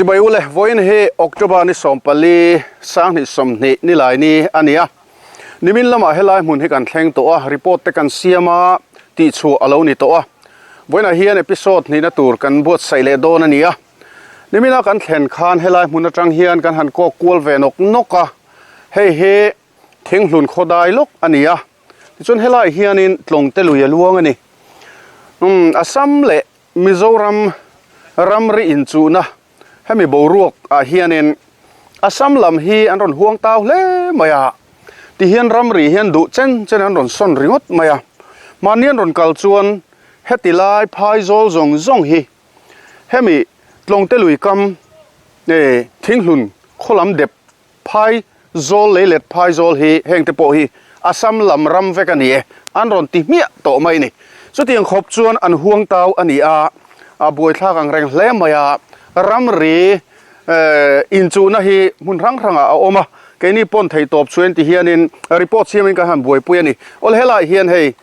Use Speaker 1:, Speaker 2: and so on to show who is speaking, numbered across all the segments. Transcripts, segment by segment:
Speaker 1: Chibai u le, vawiin hi October ni 14, 2020 nilai ni a ni a. Nimin lamah helai hmun hi kan thleng tawh a, report te kan siam a, tihchhuah a lo ni tawh a. Vawiinah hian episode hnihna tur kan buatsaih leh dawn a ni a. Nimina kan thlen khan helai hmun atang hian kan han kawk kual ve nawk nawk a, hei hi Thinghlun khawdai lawk a ni a. Tichuan helaiah hianin Tlawngte lui a luang a ni. Umm Assam leh Mizoram ramri inchuhna hemi boruak ah hianin Assam lam hi an rawn huang tau hle mai a, tihian ramri hian duh chen chen an rawn sawn ringawt mai a. Mahni an rawn kal chuan heti lai phai zawl zawng zawng hi hemi Tlawngte lui kam Thinghlun khaw lam dep Phai zawl lei let phai zawl hi heng te pawh hi Assam lam ram vek a ni e, an rawn ti hmiah tawh mai a ni. Chutiang khawp chuan an huang tau a ni a, a buaithlak ang reng hle mai a, ramri inchuhna hi hmun hrang hrangah a awm a, keini pawn theih tawp chuan ti hianin report siamin kan han buaipui a ni. Awle helaiah hian hei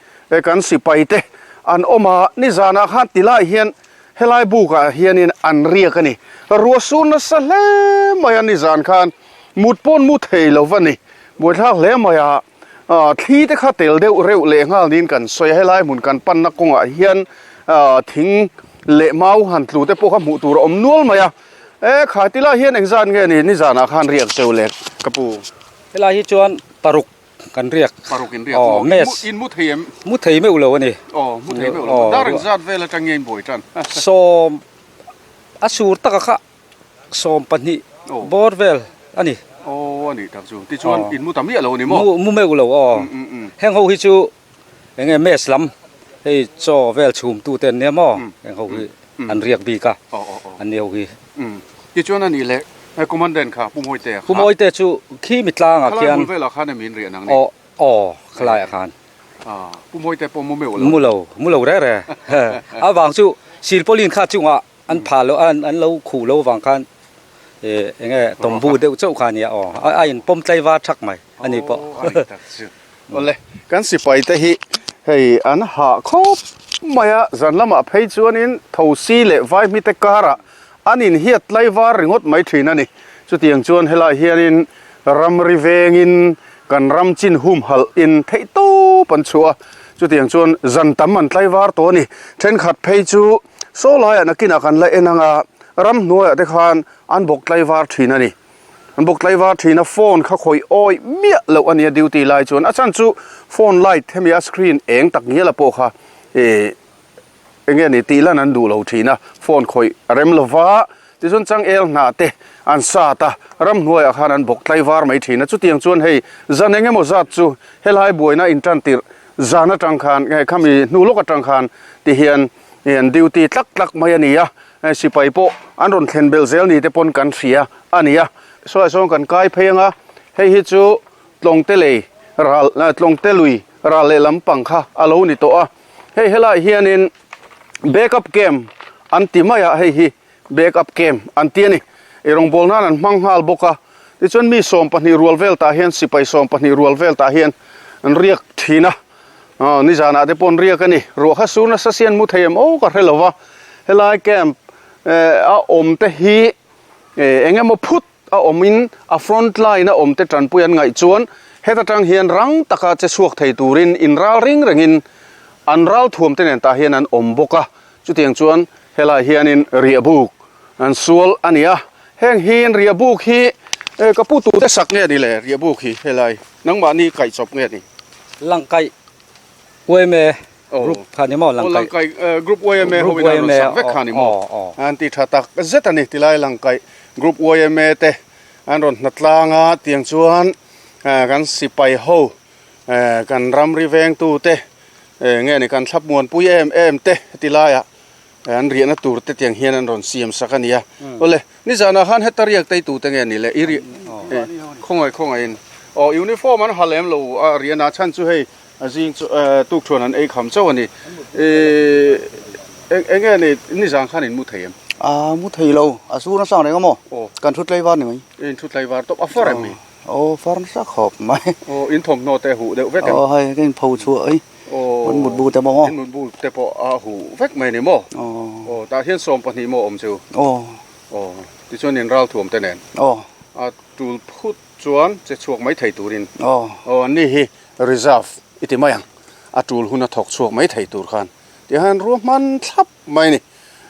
Speaker 1: kan sipai te an awm a, nizanah khan tilaiah hian Helai bukah hianin an riak a ni. Ruah sur nasa hle mai a nizan khan mut pawn mu thei lo va ni. Buaithlak hle mai a, thli te kha tel deuh reuh leh nghal niin kan sawi a. Helai hmun kan panna kawngah hian thing leh mau han tlu te pawh kha hmuh tur a awm nual mai a. E khai tilai hian engzat nge ni nizanah khan riak cheu le ka pu.
Speaker 2: Helai hi chuan paruk Kan riak.
Speaker 1: Paruk in riak maw?
Speaker 2: Mess.
Speaker 1: In mu thei em?
Speaker 2: Mu thei meuh lo a ni.
Speaker 1: Aw, mu thei meuh lo. Dar engzat vel atang nge in buai tan?
Speaker 2: Sawm, a sur taka kha 12 bawr vel a ni.
Speaker 1: Aw, a nih tak chu. Tichuan in mu ta miah lo a ni maw?
Speaker 2: Mu meuh lo aw. Heng ho hi chu eng nge mess lam hei chaw vel chhum tu te an nia maw? Heng ho hi an riak bik a, an ni ho hi.
Speaker 1: Tichuan a nih leh Commandant kha Pu Mawite kha.
Speaker 2: Pu Mawite chu khi mi tlangah khian.
Speaker 1: Khalai bul velah khan em in riah nang ni?
Speaker 2: Aw, aw, khalaiah khan.
Speaker 1: Pu Mawite pawh mu meuh lo.
Speaker 2: Mu lo, mu lo re re. A vang chu silpaulin kha chungah an phah lo, an lo khuh lo vang khan eng nge tawmbu deuh chauh kha a nia aw, a in pawm tlaivar thak mai a ni pawh.
Speaker 1: Aw, a ni tak chu. Awle, kan sipai te hi hei an hah khawp mai a, zan lamah phei chuanin thosi leh vaihmite karah an inhiat tlaivar ringawt mai thin a ni. Chutiang chuan helai hianin ramri vengin kan ram chin humhalh in theih tawp an chhuah a, chutiang chuan zan tam an tlaivar tawh a ni. Thenkhat phei chu saw laiah nakinah kan la en anga ramhnuaiah te khan an bawk tlaivar thin a ni. An bawk tlaivar thin a, phone kha khawih awih miah loh a nia duty lai chuan a chhan chu phone light hemi a screen eng tak ngiala pawh kha ih eng nge ni tih lan an duh lo thin a, phone khawih a rem lo va, tichuan changel hnah te an sat a, ramhnuaiah khan an bawk tlaivar mai thin a, chutiang chuan hei zan eng emaw zat chu helai buaina intan tirh zan atang khan hei khami hnu lawk atang khan ti hian ih an duty tlak tlak mai a ni a. Sipai pawh an rawn thlen belh zel ni te pawn kan hria a ni a. Sawi sawn kan kai phei ang a, hei hi chu Tlawngte lei ral Tlawngte lui ral leh lampang kha a lo ni tawh a. Hei helaiah hianin back up camp an ti mai a, hei hi back up camp an ti a ni. Ei rawngbâwl nan an hmang nghal bawk a. Tichuan mi 12 rual vel tah hian sipai 12 rual vel tah hian an riak thin a. Aw nizanah te pawh an riak a ni. Ruah kha sur nasa si an mu thei em aw ka hre lo va. Helai camp a awm te hi eng emaw phut a awmin a front line a awm te tanpui an ngaih chuan heta tang hian rang taka che chhuak thei turin in ral ring rengin an ral thuam te nen tah hian an awm bawk a. Chutiang chuan helai hianin riahbuk an sual a ni a. Heng hi riahbuk hi ka pu tute sak nge ni le riahbuk hi helai nangmahni kaihchawp nge ni?
Speaker 2: Langkaih YMA group kha ni maw?
Speaker 1: Langkaih group YMA ho in an rawn sak vek kha ni maw? An ti tha tak zet a ni tilai Langkaih group YMA te an rawn hna tlang a tiang chuan kan sipai ho kan ramri vengtu te nge ni kan thlap muanpui em em te tilaiah an riahna tur te tiang hian an rawn siam sak a ni a. Awle, nizanah khan heta riak tei tute nge ni le? I riah khawngaih khawngaihin aw uniform an ha lem lo a riahna chhan chu hei a zing chu tukthuan an ei kham chauh a ni. Eng nge ni nizan khan in mu thei em?
Speaker 3: A mu thei lo, a sur nasa ang reng a maw? Kan thu tlaivar ni mai.
Speaker 1: In thu tlaivar tawp a far em ni?
Speaker 3: Aw far nasa khawp mai.
Speaker 1: Aw in thawmhnaw te huh deuh vek em?
Speaker 3: Aw hei ka in pho chhuah hei.
Speaker 1: Aw
Speaker 3: in mutbu te pawh maw?
Speaker 1: In mutbu te pawh a huh vek mai ni maw?
Speaker 3: Aw.
Speaker 1: Aw tah hian 12 maw awm chu?
Speaker 3: Aw.
Speaker 1: Aw. Tichuan in ralthuam te nen.
Speaker 3: Aw.
Speaker 1: A tul phut chuan che chhuak mai thei turin.
Speaker 3: Aw.
Speaker 1: Aw an ni hi reserve i ti mai ang. A tul hun a thawk chhuak mai thei tur khan. Tihian ruahman thlap mai a ni.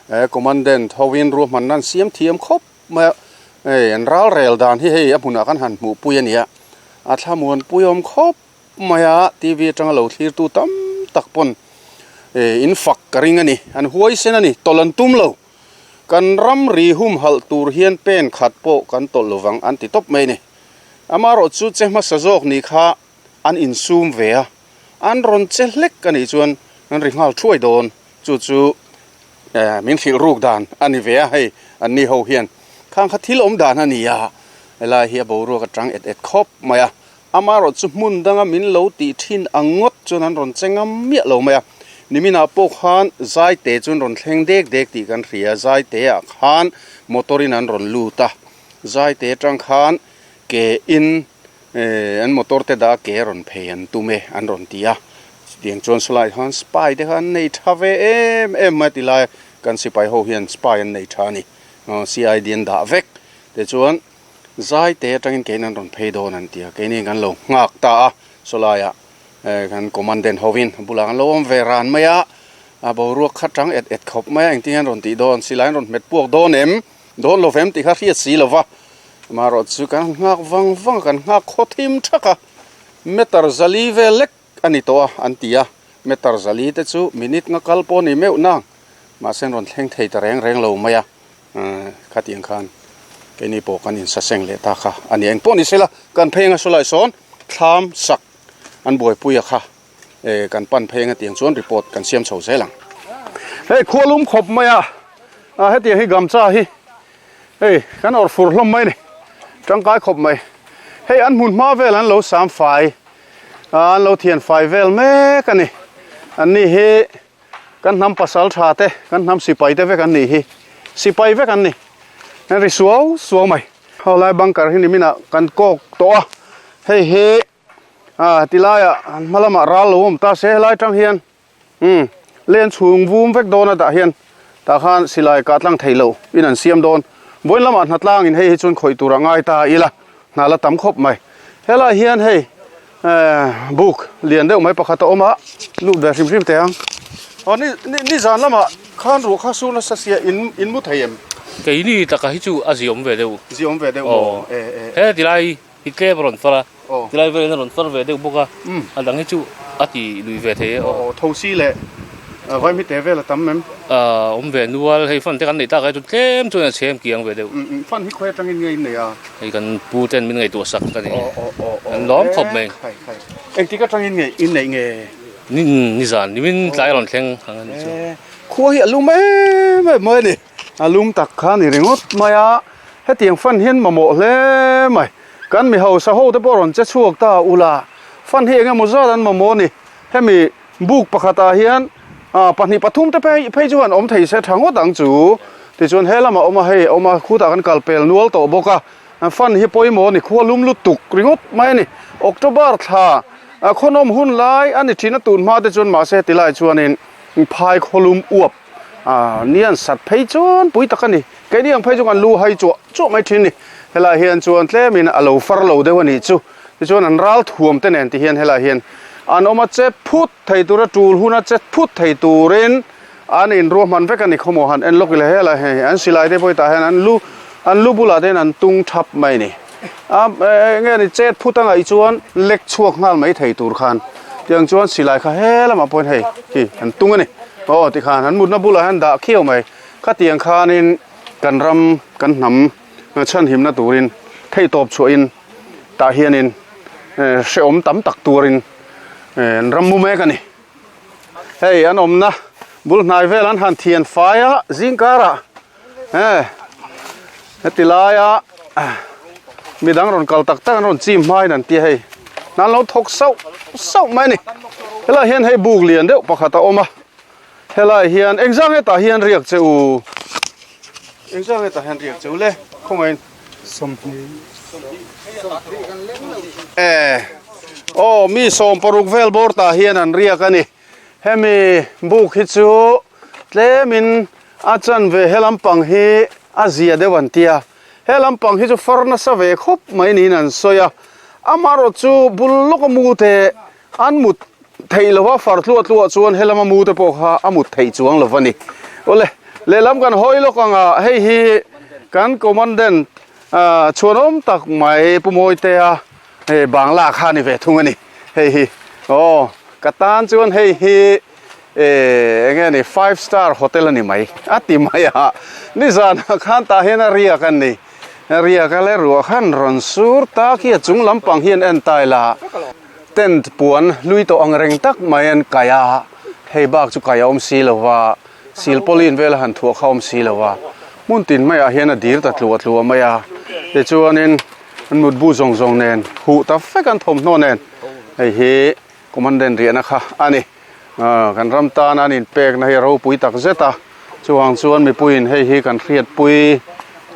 Speaker 1: He commandant hoin ruahmanna an siam thiam khawp mai a. Hei an ral rel dan hi hei a hmunah khan han hmuhpui a ni a. A thlamuanpui awm khawp mai a. TV atanga lo thlirtu tam tak pawn in fak ka ring a ni. An huaisen a ni. Tawlh an tum lo. Kan ramri humhalh tur hian pen khat pawh kan tawlh lovang an ti tawp mai a ni. Amaherawh chu che hmasa zawk ni kha an insum ve a, an rawn che hlek a nih chuan an ri nghal thuai dawn. Chu chu min hrilh ruk dan a ni ve a, hei an ni ho hian khang kha thil awm dan a ni a, helai hi a boruak atang et et khawp mai a. Amaherawh chu hmun danga min lo tih thin ang ngawt chuan an rawn che ngam miah lo mai a. Niminah pawh khan Zaite chu an rawn thleng dek dek tih kan hria, Zaite-ah khan motor in an rawn lut a, Zaite atang khan ke in an motor te dah ke rawn phei an tum e an rawn ti a. Chutiang chuan sawlai khan spy te kha an nei tha ve em em mai a ti lai a, kan sipai ho hian spy an nei tha a ni, CID an dah vek tichuan. Zaite atangin kein an rawn phei dawn an ti a, keini kan lo nghak ta a, sawlaiah kan commandant hovin a bulah kan lo awm ve ran mai a, a boruak kha tang et et khawp mai a, engtin hian rawn tih dawn, silai an rawn hmet puak dawn em, dawn lo vem tih kha hriat si lo va, amaherawh chu kan nghak vang vang a, kan nghak khaw thim thak a, meter zali vel lek a ni tawh a an ti a, meter zali te chu minute nga kal pawh a ni meuh nang, mahse an rawn thleng thei ta reng reng lo mai a. Khatiang khan keini pawh kan insaseng leh ta kha a ni. Engpawh ni sela kan phei anga sawlai sawn thlam sak an buaipuia kha kan pan phei anga tiang chuan report kan siam chho zel ang. Hei khualum khawp mai a, hetiang hi gamcha hi hei kan awrh fur hlawm mai a ni, tangkai khawp mai. Hei an hmun hma vel an lo sam fai, an lo thian fai vel mek a ni. Anni hi. Kan hnam pasal tha te, kan hnam sipai te vek an nih hi. Sipai vek an ni. An ri suau suau mai. Ho lai bunker hi niminah kan kawk tawh a. Hei hi ah tilaiah an hma lamah ral lo awm ta se helai tang hian umm len chhung vum vek dawn a tah hian tah khan silai kah tlang thei lo in an siam dawn. Vawiin lamah hna tlangin hei hi chuan khawih tur a ngai ta ila hna la tam khawp mai. Helai hian hei Buk lian deuh mai pakhat a awm a, lut ve hrim hrim teh ang. Aw ni ni ni zan lamah khan ruah kha sur nasa sia in in mu thei em?
Speaker 4: Keini taka hi chu a ziawm ve deuh.
Speaker 1: Ziawm ve deuh maw? E e.
Speaker 4: He tilai hi tlem a rawn far a, tilai velin a rawn far ve deuh bawk a, a dang hi chu a ti lui ve thei e aw.
Speaker 1: Aw thosi leh vaimhi te vel a tam em?
Speaker 4: Awm ve nual, hei fan te kan neih tak ai chu tlem chuan a chhem kiang ve deuh.
Speaker 1: Fan hi khawi atangin nge in nei a?
Speaker 4: Hei kan pu ten min ngaihtuah sak ka ni. An lawm khawp mai.
Speaker 1: Engtik atangin nge in neih nge?
Speaker 4: Ni nizan nimin tlai rawn thleng ang a ni chu.
Speaker 1: Khua hi a lum em em mai a ni. A lum tak kha a ni ringawt mai a. Hetiang fan hian mamawh hle mai. Kan mi hausa ho te pawh rawn che chhuak ta ula. Fan hi eng emaw zat an mamawh a ni. Hemi buk pakhatah hian pahnih pathum te phei phei chu han awm thei se tha ngawt ang chu. Tichuan he lamah awm a, hei a awm a, khutah kan kal pel nual tawh bawk a. Fan hi pawimawh a ni, khua lum lutuk ringawt mai a ni. October thla khawnawm hun lai a ni thin a tun hma te chuan mahse heti lai chuanin phai khawlum uap nian sat phei chuan pui tak a ni. Keini ang phei chu kan lu hai chuah chuah mai thin a ni. Helai hian chuan tlemin a lo far lo deuh a nih chu. Tichuan an ral thuam te nen ti hian helai hian an awm a che phut thei tura tul huna che phut thei turin an inruahman vek a ni khawmaw han en lawk ila helai hei an silai te pawh tah hian an lu an lu bulah te hian an tung thap mai a ni a enge ni chet phut a ngaih chuan lek chhuak nghal mai thei tur khan tiang chuan silai kha he lamah pawhin hei hi an tung a ni aw tikhan an mutna bulah hian dah khiau mai khatiang khanin kan ram kan hnam chhanhimna turin theihtawp chhuahin Tah hianin hrehawm tam tak tuarin an ram mu mek a ni. Hei an awmna bul hnai vel an han thian fai a zingkarah heti laia midang rawn kal tak tak an rawn chim hmain an ti a hei an lo thawk sauh sauh mai a ni. Helaiah hian hei buk lian deuh pakhat a awm a helaiah hian engzah nge tah hian riak che u engzah nge tah hian riak che u le khawngaihin. Aw mi 16 vel bawr tah hian an riak a ni. Hemi buk hi chu tlemin a chanve he lampang hi A zia deuh an ti a, he lampang hi chu far nasa ve khawp mai niin an sawi a, amaherawh chu bul lawka mu te an mut theih lo a, far tluah tluah chuan he lama mu te pawh kha a mut theih chuang lo a ni. Awle, lehlam kan hawi lawk ang a, hei hi kan commandant chhuanawm tak mai Pu Mawitea hei Bangla kha a ni ve thung a ni, hei hi aw ka tan chuan hei hi Eh enge ni five star hotel a ni mai a ti mai a nizan ah khan tah hian a riak a ni riak a le ruah khan rawn sur tak hi a chung lampang hian en ta ila tent puan hlui tawh ang reng tak mai an kaih a hei bak chu kaih a awm si lo va silpauline vel a han thuah kha a awm si lo va hmun tin maiah hian a dir ta tluah tluah mai a tichuanin an mutbu zawng zawng nen huh ta vek an thawmhnaw nen hei hi commandant riahna kha a ni. Kan ram tana an inpekna hi a ropui tak zet a, chuvang chuan mipuiin hei hi kan hriatpui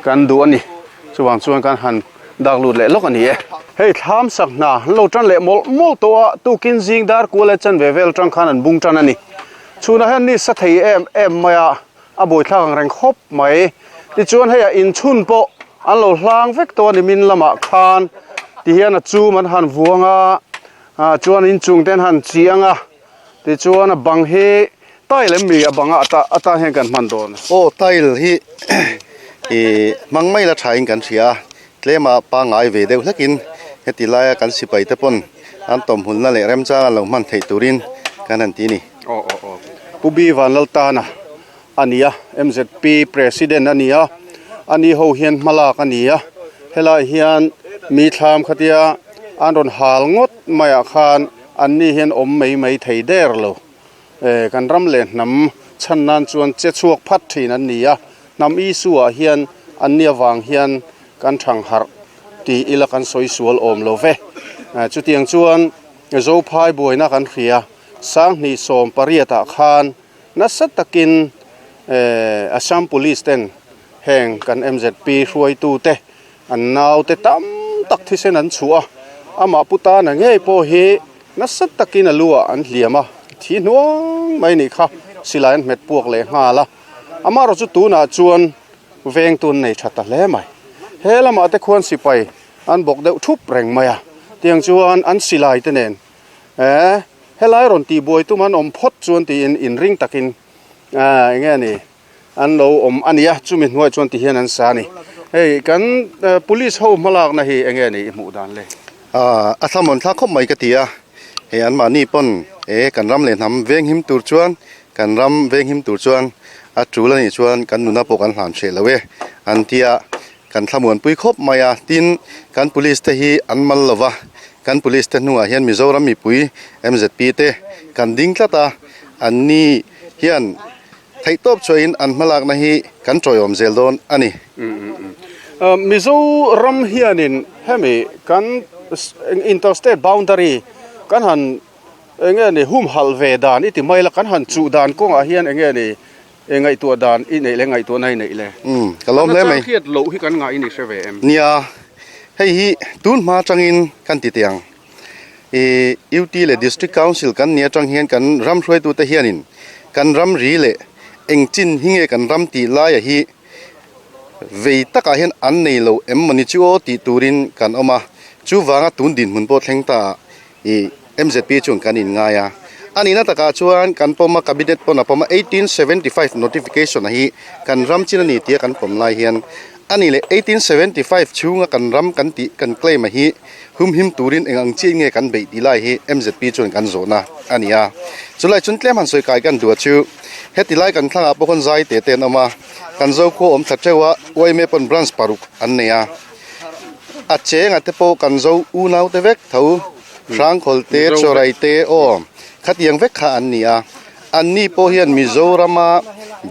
Speaker 1: kan duh a ni. Chuvang chuan kan han dak lut leh lawk a ni e. Hei thlam sak hna an lo tan leh mawlh mawlh tawh a, tukin zing dar kual leh chanve vel tang khan an bung tan a ni. Chhunah hian ni sa thei em em mai a, a buaithlak ang reng khawp mai. Tichuan hei a inchhun pawh an lo hlang vek tawh a ni min lamah khan tihian a chum an han vuang a. Ah chuan inchung te an han chiang a tichuan a bang hi tile em mi a bang a atan hian kan hman dawn.
Speaker 5: Aw tile hi ih hmang mai la tha in kan hria a tlema pangngai ve deuh hlek in heti laia kan sipai te pawn an tawmhulna leh remchang an lo hman theih turin kan han ti a ni.
Speaker 1: Aw aw aw Pu B Vanlaltana a ni a, MZP President a ni a, ani ho hian hmalak a ni a, helai hian mi thlam khatia an rawn hal ngawt maiah khan anni hian awm mai mai thei der lo. Eh kan ram leh hnam chhan nan chuan che chhuak phat thin an ni a, hnam issue ah hian anni avang hian kan thang harh tih ila kan sawi sual awm lo ve. Chutiang chuan Zophai buaina kan hria 2018 ah khan Nasa takin Assam Police ten heng kan MZP hruaitute an naute tam tak thisen an chhuah a, amah pu tana ngei pawh hi nasa takin a lu ah an hliam a, thi hnuang mai nih kha silai an hmet puak leh nghal a, amaherawh chu tunah chuan vengtu an nei tha ta hle mai. He lamah te khuan sipai an bawk deuh thup reng mai a, tiang chuan an silai te nen Eh, helai rawn tih buai tum an awm phawt chuan tiin inring takin ah eng nge ni an lo awm a nia chumi hnuai chuan ti hian an sa a ni. Hei kan police ho hmalakna hi eng nge ni i hmuh dan le?
Speaker 5: Ah, a thlamawn thlak khawp mai ka ti a, hei anmahni pawn eh kan ram leh hnam venghim tur chuan kan ram venghim tur chuan a tul a nih chuan kan nuna pawh kan hlan hreh lo e an ti a. Kan thlamuanpui khawp mai a, tin kan police te hi an mal lo va, kan police te hnungah hian Mizoram mipui MZP te kan ding tlat a, an ni hian theihtawp chhuahin an hmalakna hi kan tawiawm zel dawn a ni.
Speaker 1: Mizoram hianin hemi kan interstate boundary kan han enge ni humhalh ve dan i ti mai la, kan han chuh dan kawngah hian enge ni E ngaihtuah dan i neih le ngaihtuahna i neih le.
Speaker 5: Umm ka lawm hle mai.
Speaker 1: Hriat loh hi kan ngah i ni hre ve em?
Speaker 5: Nia, hei hi tun hma atangin kan ti teh ang. I UT leh District Council kan ni atang hian kan ram hruaitute hianin kan ram ri leh eng chin hi nge kan ram tih laia hi vei takah hian an nei lo em mawni chu aw tih turin kan awm a. Chuvanga tun dinhmun pawh thleng ta ah I MZP chuan kan inngai a, a nihna takah chuan kan pawm a, Cabinet pawn a pawm a, 1875 notification a hi kan ram chin a ni tia kan pawm lai hian a ni leh 1875 chhunga kan ram kan tih kan claim a hi humhim turin eng ang chiah nge kan beih tih lai hi MZP chuan kan zawhna a ni a. Chulai chuan tlem han sawi kai kan duh a chu heti lai kan thlangah pawh khawn zai te te an awm a, kan Zokhua awm thla teuh a, yma pawn branch paruk an nei a. A chenga te pawh kan zo unau te vek tho, Hrangkhawl te, Chawrai te aw khatiang vek kha an ni a. Anni pawh hian Mizorama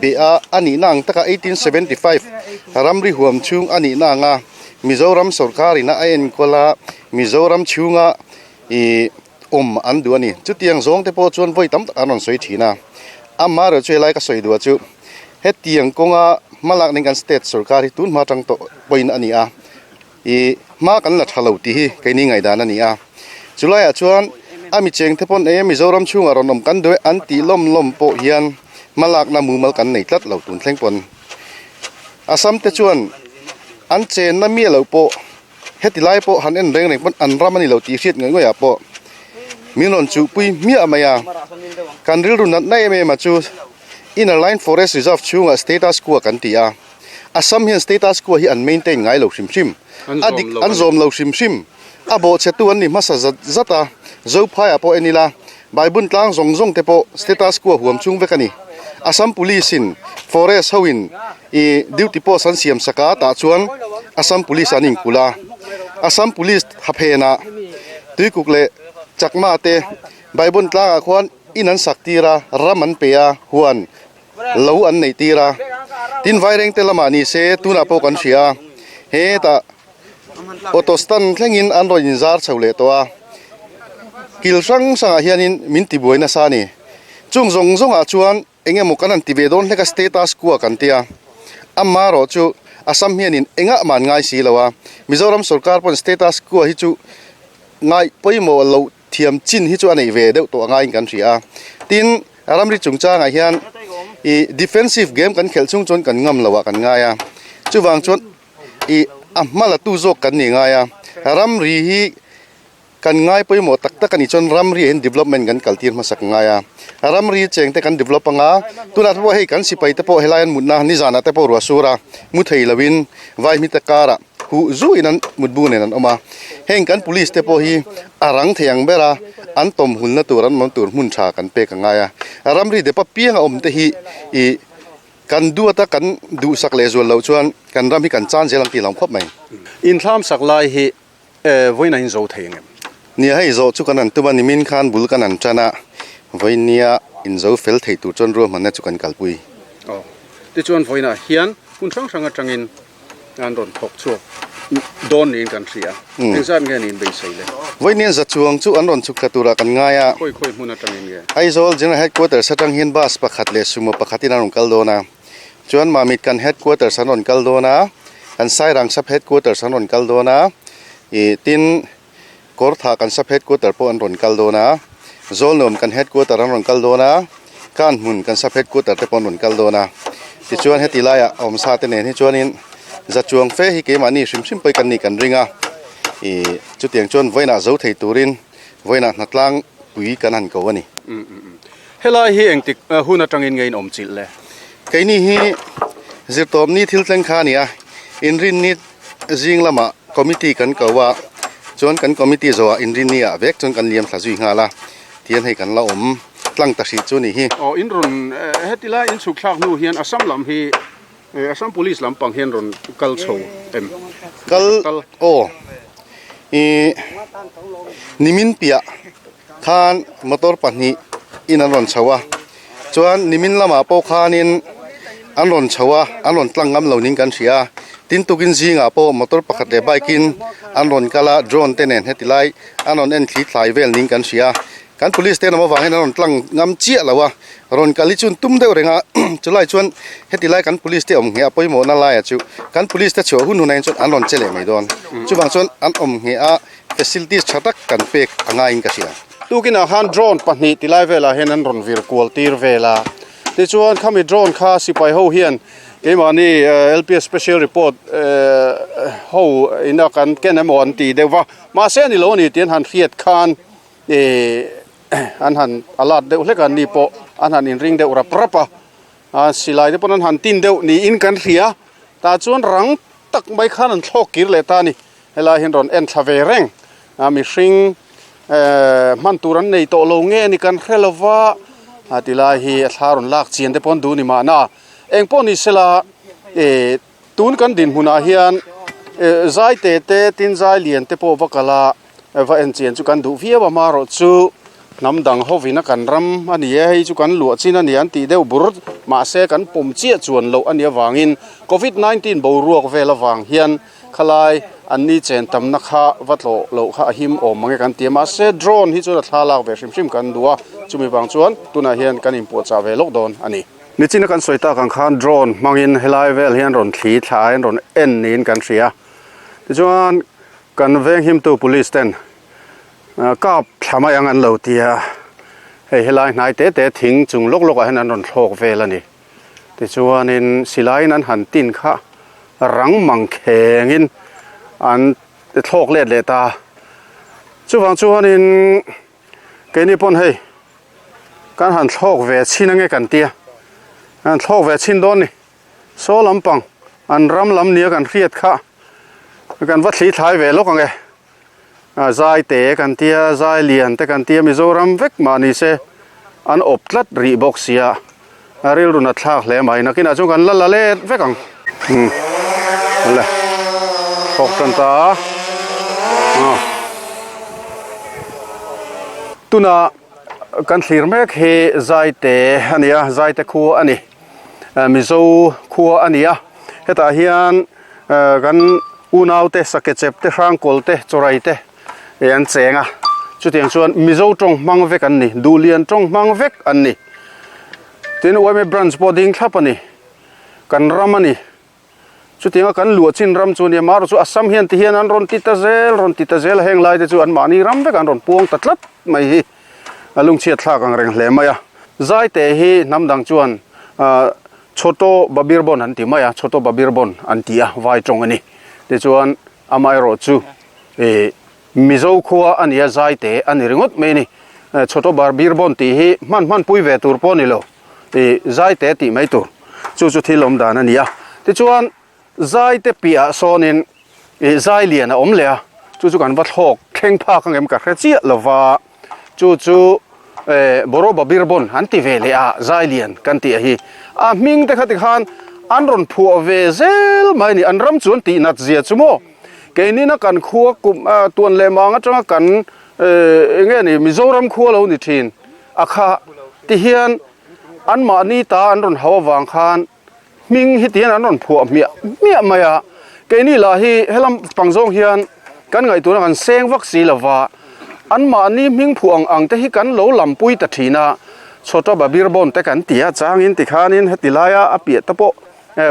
Speaker 5: beh a a nihna ang taka 1875 ramri huam chhung a nihna anga Mizoram sawrkarina a enkawl a, Mizoram chhunga ih awm an duh a ni. Chutiang zawng te pawh chuan vawi tam tak an rawn sawi thin a. Amaherawhchu chu helai ka sawi duh ah chu hetiang kawnga hmalak nen kan state sorkar hi tun hma atang tawh pawhin a ni a. Ih hma kan la tha lo tih hi keini ngaihdan a ni a. Chulaiah chuan a mi cheng te pawn eng Mizoram chhungah rawn awm kan duh e an tih lawm lawm pawh hian hmalakna mumal kan nei tlat lo tun thleng pawn. Assam te chuan an chenna miah loh pawh heti lai pawh han en reng reng pawn an ram a ni lo tih hriat ngawih ngawih ah pawh min rawn chuhpui hmiah mai a. Kan rilru natna em em a chu Inner Line Forest Reserve chhungah status quo kan ti a. Assam hian status quo hi an maintain ngai lo hrim hrim. A dik an zawm lo hrim hrim. A bawhchhetu an ni hmasa zat zat a, Zophaiah pawh en ila, Baibun tlang zawng zawng te pawh status quo huam chung vek a ni. Assam Police in Forest ho in i duty post an siam sak a, tah chuan Assam Police an inkulh a. Assam Police haphenah Tuikuk leh Chakma te Baibun tlangah khuan in an sak tir a, ram an pe a, huan lo an neih tir a. Tin Vairengte lamah ni se tunah pawh kan hria a, hetah Auto stand thlengin an rawn inzar chho leh tawh a, kil hrang hrangah hianin min tibuai nasa a ni. Chung zawng zawngah chuan eng emaw kan han ti ve dawn hlek a, status quo kan tia. Amaherawh chu Assam hianin engah mah an ngai si lo a, Mizoram sorkar pawn status quo hi chu ngai pawimawh loh thiam chin hi chu a neih ve deuh tawh a ngaiin kan hria a. Tin, ramri chungchangah hian ih defensive game kan khelh chhung chuan kan ngam loh ah kan ngai a, chuvang chuan ih a hma la tu zawk kan ni ngai a, ramri hi kan ngai pawimawh tak tak a nih chuan ramri ah hian development kan kal tir hmasak ngai a, ramri cheng te kan develop anga tunah te pawh hei kan sipai te pawh helai an mutna nizanah te pawh ruah sur a mu thei lovin vaihmite karah huh zuiin an mutbu nen an awm a, heng kan police te pawh hi a rang thei ang ber a an tawm hulna tur an awm tur hmun tha kan pek a ngai a, ramri depa pianga awm te hi ih. Kan duata kan duhsak leh zual loh chuan kan ram hi kan chan zel ang tih hlauh khawp mai.
Speaker 1: Inthlamsak lai hi vawiin a inzo thei ang em?
Speaker 5: Nia hei zawh chu kan han tum a, nimin khan bul kan han tan a, vawinia inzo fel thei tur chuan ruahmanna chu kan kalpui.
Speaker 1: Aw, tichuan vawiinah hian hmun hrang hrang atangin an rawn thawk chhuak dawn niin kan hria. Engzat nge niin beisei le?
Speaker 5: Vawiin za chuang chu an rawn chhuk thla turah kan ngai a.
Speaker 1: Khawi khawi hmun atangin nge?
Speaker 5: Aizawl General Headquarters atang hian bus pakhat leh sumo pakhatin an rawn kal dawn a. Chuan Mamit kan Headquarters an rawn kal dawn a, kan Sairang Sub Headquarters an rawn kal dawn a, ih tin Kawrthah kan Sub Headquarter pawh an rawn kal dawn a, Zawlnuam kan Headquarter an rawn kal dawn a, Kanhmun kan Sub Headquarter te pawh an rawn kal dawn a. Tichuan heti laiah a awmsa te nen hi chuanin za chuang fe hi keimahni hrim hrim pawh hi kan nih kan ring a, ih chutiang chuan vawiinah zo thei turin vawiinah hnatlang pui kan han ko a ni.
Speaker 1: Helai hi engtik hun atangin nge in awm chilh le?
Speaker 5: Keini hi zirtawpni thil thleng kha a ni a, inrinni Zing lamah committee kan ko a, chuan kan committee zawhah inrinni ah vek chuan kan liam thla zui nghal a, tihian hei kan la awm tlang ta hrih chu a nih hi.
Speaker 1: Aw in rawn heti lai in chhuk thlak hnu hian Assam lam hi Assam police lampang hian rawn kal chho em?
Speaker 5: Kal aw ih nimin piah khan motor pahnih in an rawn chho a chuan nimin lamah pawh khanin an rawn chho a an rawn tlang ngam lo niin kan hria a tin tukin zingah pawh motor pakhat leh bike in an rawn kal a drone te nen heti lai an rawn en thli thlai vel niin kan hria a kan police te an awm avangin an rawn tlang ngam chiah lo a rawn kal hi chu an tum deuh reng a chulai chuan heti lai kan police te awm ngheh a pawimawhna laiah chu kan police te chhuah hun hunah hian chuan an rawn che leh mai dawn chuvang chuan an awm ngheh a. Facilities tha tak kan pek a ngaiin ka hria.
Speaker 1: Tukinah khan drone pahnih ti lai velah hian an rawn vir kual tir vel a. Tichuan khami drone kha sipai ho hian keimahni LPS special report ho ina kan ken emaw an ti deuh va. Mahse a ni lo a ni tih an han hriat khan an han alert deuh hlek a, an ni pawh an han inring deuh rap rap a. Silai te pawn an han tin deuh niin kan hria. Tah chuan rang tak mai khan an thlawk kir leh ta a ni. Helai hian rawn en thla ve reng a mihring ehh hman tur an nei tawh lo nge ni kan hre lo va a ti lai hi a thla rawn lak chian te pawh an duh ni mahna eng pawh ni sela ih tun kan dinhmunah hian eh zai te te tin zai lian te pawh va kal a va en chian chu kan duh viau a marawh chu hnam dang hovin a kan ram a ni e hei chu kan luah chin a ni an tih deuh bur mahse kan pawm chiah chuan loh a nih avangin covid 19 boruak vel avang hian. Khalai an ni chen tamna kha va tlawh loh kha a him awm mange kan ti a, mahse drone hi chuan a thla lak ve hrim hrim kan duh a, chumi vang chuan tunah hian kan inpuahchah ve lawk dawn a ni. Nichina kan sawi tak ang khan drone hmangin helai vel hian rawn thli thla a, rawn en niin kan hria. Tichuan kan venghimtu police ten kap thla mai ang an lo ti a, hei helai hnai te te thing chung lawk lawkah hian an rawn thlawk vel a ni. Tichuanin silaiin an han tin kha. rang mang khengin an thlawk let leh ta. Chuvang chuanin keini pawn hei kan han thlawk ve chhin ange kan tia, kan thlawk ve chhin dawn ni. Saw lampang an ram lam nia kan hriat kha kan va thli thlai ve lawk ange. Zai te kan tia, zai lian te kan tia Mizoram vek mah ni se an awp tlat rih bawk sia a rilru nat thlak hle mai. Nakinah chuan kan la la let vek ang. Umm le thawk tan ta a. Tuna kan thlir mek hi zai te a ni a, zai te khu a ni. Mizo khua a ni a, hetah hian kan unaute Sakechep te, Hrangkawl te, Chawrai te an cheng a, chutiang chuan Mizo tawng hmang vek an ni, Duhlian tawng hmang vek an ni. Tin yma branch pawh ding thlap a ni, kan ram a ni. Chutianga kan luah chin ram chu nia, marawh chu Assam hian ti hian an rawn ti ta zel, rawn ti ta zel a, heng lai te chu anmahni ram vek an rawn puang ta tlat mai hi a lungchhiat thlak ang reng hle mai a. Zaite hi hnam dang chuan Chhoto Babirbon an ti mai a, Chhoto Babirbon an ti a, vai tawng a ni. Tichuan amaherawh chu Mizo khua a nia Zaite a ni ringawt mai a ni. Chhoto Babirbon tih hi hman hman pui ve tur pawh a ni lo. Ih Zaite tih mai tur chu chu thil awm dan a ni a. Tichuan Zaite piahah sawnin ih zai lian a awm leh a, chu chu kan va thlawk thleng phak ang em ka hre chiah lo va, chu chu eh Boroba Birbon an ti ve leh a, zai lian kan tih a hi. A hming te kha tikhan an rawn phuah ve zel mai a ni, an ram chu an tih nat zia chu maw. Keinina kan khua kum tuan leh mang atanga kan eh eng nge ni Mizoram khua lo ni thin a kha tihian anmahni ta an rawn hau avang khan Hming hi tihian an rawn phuah hmiah hmiah mai a, keini lah hi helam pang zawng hian kan ngaihtuahna kan seng vak si lo va, anmahni hming phuah ang ang te hi kan lo lampui ta thin a, Chhota Babirbon te kan ti a, changin tikhanin heti laia a piah te pawh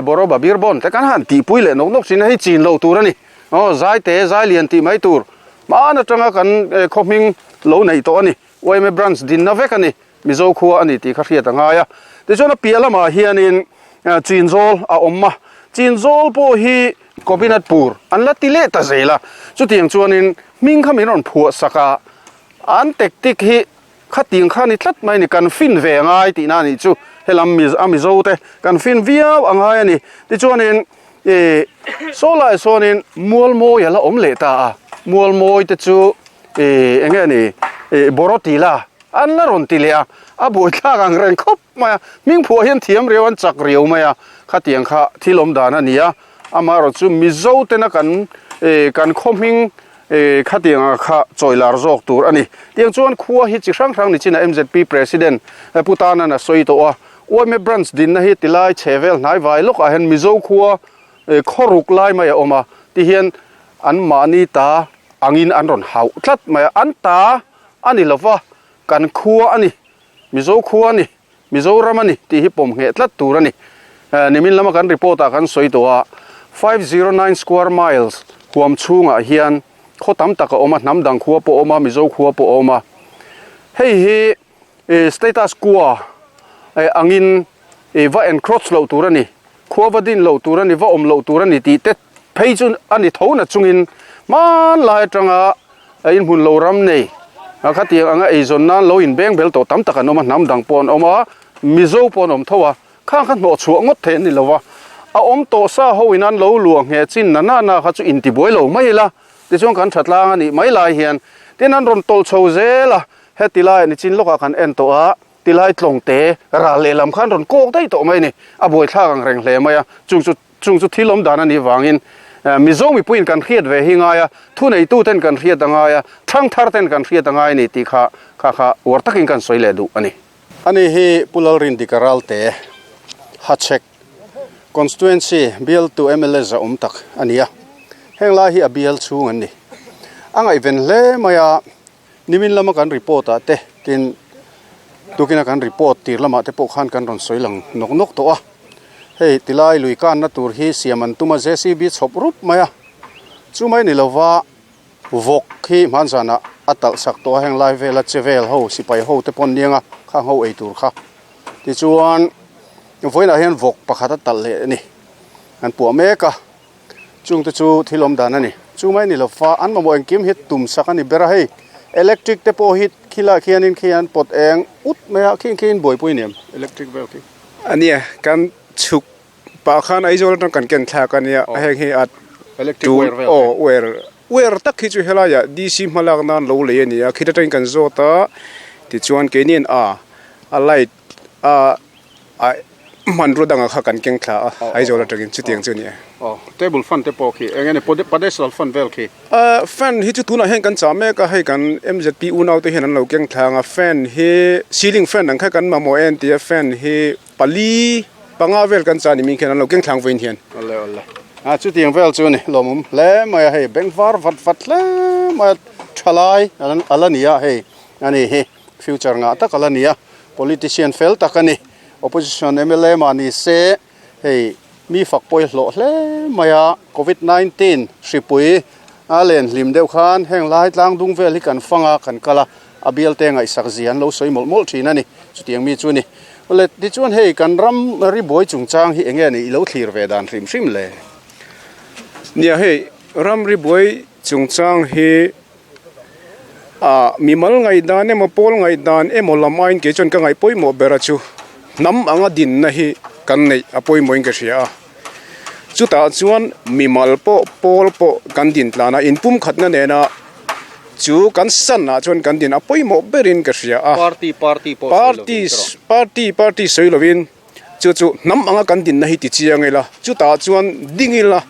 Speaker 1: Boro Babirbon te kan han tihpui leh nawk nawk thin a, hei chin lo tur a ni, aw Zaite Zailian tih mai tur hmaan atanga kan khaw hming lo neih tawh a ni, yma branch dinna vek a ni. Mizo khua a ni tih kha hriat a ngai a. Tichuan a piah lamah hianin Chinzawl a awm a, Chinzawl pawh hi Gopinathpur an la ti leh ta zel a. Chutiang chuanin hming kha min rawn phuah sak a, an tactic hi khatiang kha a ni tlat mai a ni, kan fin ve a ngai tihna a nih chu. Helam a Mizo te kan fin viau a ngai a ni. Tichuanin ih saw laiah sawnin Mualmawi a la awm leh ta a, Mualmawi te chu ih eng nge ni ih Borotila An la rawn ti leh a, a buaithlak ang reng khawp mai a, hming phuah hian thiam riau an chak riau mai a, khatiang kha thil awm dan a ni a, amaherawh chu Mizo tena kan kan khaw hming khatiang ang kha chawi lar zawk tur a ni. Tiang chuan khua hi chi hrang hrang ni chin a MZP President Pu Tanan a sawi tawh a, yma Branch dinna hi tilai chhe vel hnai vai lawkah hian Mizo khua khaw ruk lai mai a awm a, tihian an mahni ta angin an rawn hauh tlat mai a, an ta a ni lova, kan khua a ni, Mizo khua a ni, Mizoram a ni tih hi pawm ngheh tlat tur a ni. Nimin lama kan report ah kan sawi tawh a, 509 square miles huam chhungah hian khaw tam tak a awm a, hnam dang khua pawh a awm a, Mizo khua pawh a awm a. Hei hi status quo angin va encroach loh tur a ni, khua va din loh tur a ni, va awm loh tur a ni tih te phei chu a ni tho na chungin hmanlai atanga A inhmun lo ram nei a khatiang anga eizawn nan lo inbeng bel tawh tam tak an awm a, hnam dang pawh an awm a, Mizo pawh an awm tho a, khang kha hnawh chhuah ngawt theih an ni lo va, a awm tawh sa ho in an lo luah ngheh chin na na na kha chu intibuai lo mai ila, tichuan kan tha tlang a nih mai lai hian tin an rawn tawlh chho zel a, heti laiah nichin lawkah kan en tawh a, tilai tlawng te ral lehlam khan rawn kawk daih tawh mai a ni, a buaithlak ang reng hle mai a, chung chu. Chung chu thil awm dan a nih vangin Mizo mipuiin kan hriat ve hi ngai a, thuneituten kan hriat a ngai a, thangthar ten kan hriat a ngai a ni tih kha kha kha uar takin kan sawi leh duh a ni. Ani hi Pu Lalrindika Ralte, Hachhek Constituency bialtu mla za awm tak a ni a, heng lai hi a bial chhung an ni. A ngaihven hle mai a, Nimin lama kan report ah te tin tukina kan report tir lamah te pawh khan kan rawn sawi lang nawk nawk tawh a, hei tilai lui kanna tur hi siam an tum a JCB chhawp rup mai a, chu mai ni lova vawk hi hmanzanah a talh sak tawh a heng lai vela che vel ho sipai ho te pawn niang a khang ho ei tur kha tichuan vawiinah hian vawk pakhat a talh leh a ni an puah mek a. Chungte chu thil awm dan a ni. Chu mai ni lo fa an mamawh engkim hi tum sak a ni ber a hei. Electric te pawh hi khilaiah khianin khi an pawt eng ut mai a, khi khi in buaipui ni em electric vel khi?
Speaker 6: A nia, kan chhuk pah khan Aizawl atang kan ken thlak a nia, heng hi a
Speaker 1: tul
Speaker 6: aw wire wire tak hi chu helaiah DC hmalak nan lo lei a ni a, khit atangin kan zawt a, tichuan keiniin a a light a a hmanrua dangah kha kan keng thla a, Aizawl atangin chutiang chu a ni e.
Speaker 1: Aw, table fan te pawh khi eng nge ni pedestal fan vel khi?
Speaker 6: A fan hi chu tunah hian kan chah mek a, hei kan MZP unau te hian an lo keng thla ang a, fan hi ceiling fan ang kha kan mamawh e an ti a, fan hi pali panga vel kan chah ni min khian an lo keng thlang vawiin hian.
Speaker 1: Awle awle, a chutiang vel chu a ni lawmawm hle mai a, hei beng var vat vat hle mai a, thalai a la ni a hei a ni hi. Future ngah tak a la ni a, politician fel tak a ni. Opposition mla mah ni se hei mi fak pawi hlawh hle mai a, Covid 19 hripui a len hlim deuh khan heng lai tlang dung vel hi kan fang a, kan kal a, a bialte ngaihsak zia an lo sawi mawlh mawlh thin a ni. Chutiang mi chu a ni. Awle tichuan hei kan ram ribuai chungchang hi enge ni i lo thlir ve dan hrim hrim le?
Speaker 6: Nia hei ram ribuai chungchang hi Ah mimal ngaihdan emaw pawl ngaihdan emaw lam aiin kei chuan ka ngaih pawimawh ber a chu hnam anga dinna hi kan neih a pawimawhin ka hria a. Chutah chuan mimal pawh pawl pawh kan din tlan a inpumkhatna nena chu kan sanah chuan kan din a pawimawh berin ka hria a.
Speaker 1: Party party pawh sawi lovin ka rawh.
Speaker 6: Party party sawi lovin. Chu chu hnam anga kan dinna hi ti chiang ila, chutah chuan ding ila,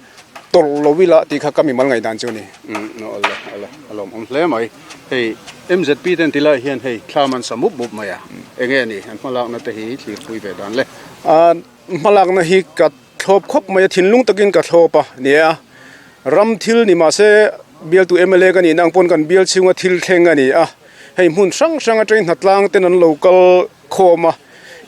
Speaker 6: tawrh lo ila tih kha ka mimal ngaihdan chu a ni.
Speaker 1: Umm awle awle a lawmawm hle mai. Hei MZP ten ti lai hian hei thla man sa mup mup mai a, enge ni an hmalakna te hi thlirpui ve dan le?
Speaker 6: A hmalakna hi ka thlawp khawp mai a, thinlung takin ka thlawp a nia. Ram thil ni mahse bialtu mla ka nihna ang pawn kan bial chhunga thil thleng a ni a, hei hmun hrang hrang atangin hnatlang ten an lo kal khawm a.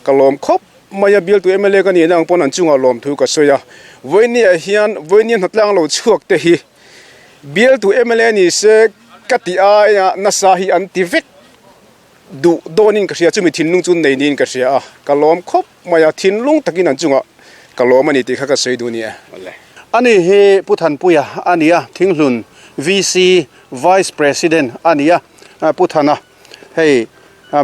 Speaker 6: Ka lawm khawp mai a, bialtu mla ka nihna ang pawn an chungah lawmthu ka sawi a. Vawinia hian vawinia hnatlang lo chhuak te hi bialtu mla ni se ka ti aia nasa hi an ti vek duh dawnin ka hria, chumi thinlung chu nei niin ka hria a. Ka lawm khawp mai a, thinlung takin an chungah ka lawm a ni tih kha ka sawi duh a ni e.
Speaker 1: Ani hi Pu Thanpuia a ni a, Thinghlun VC Vice President a ni a, Pu Thana. Hei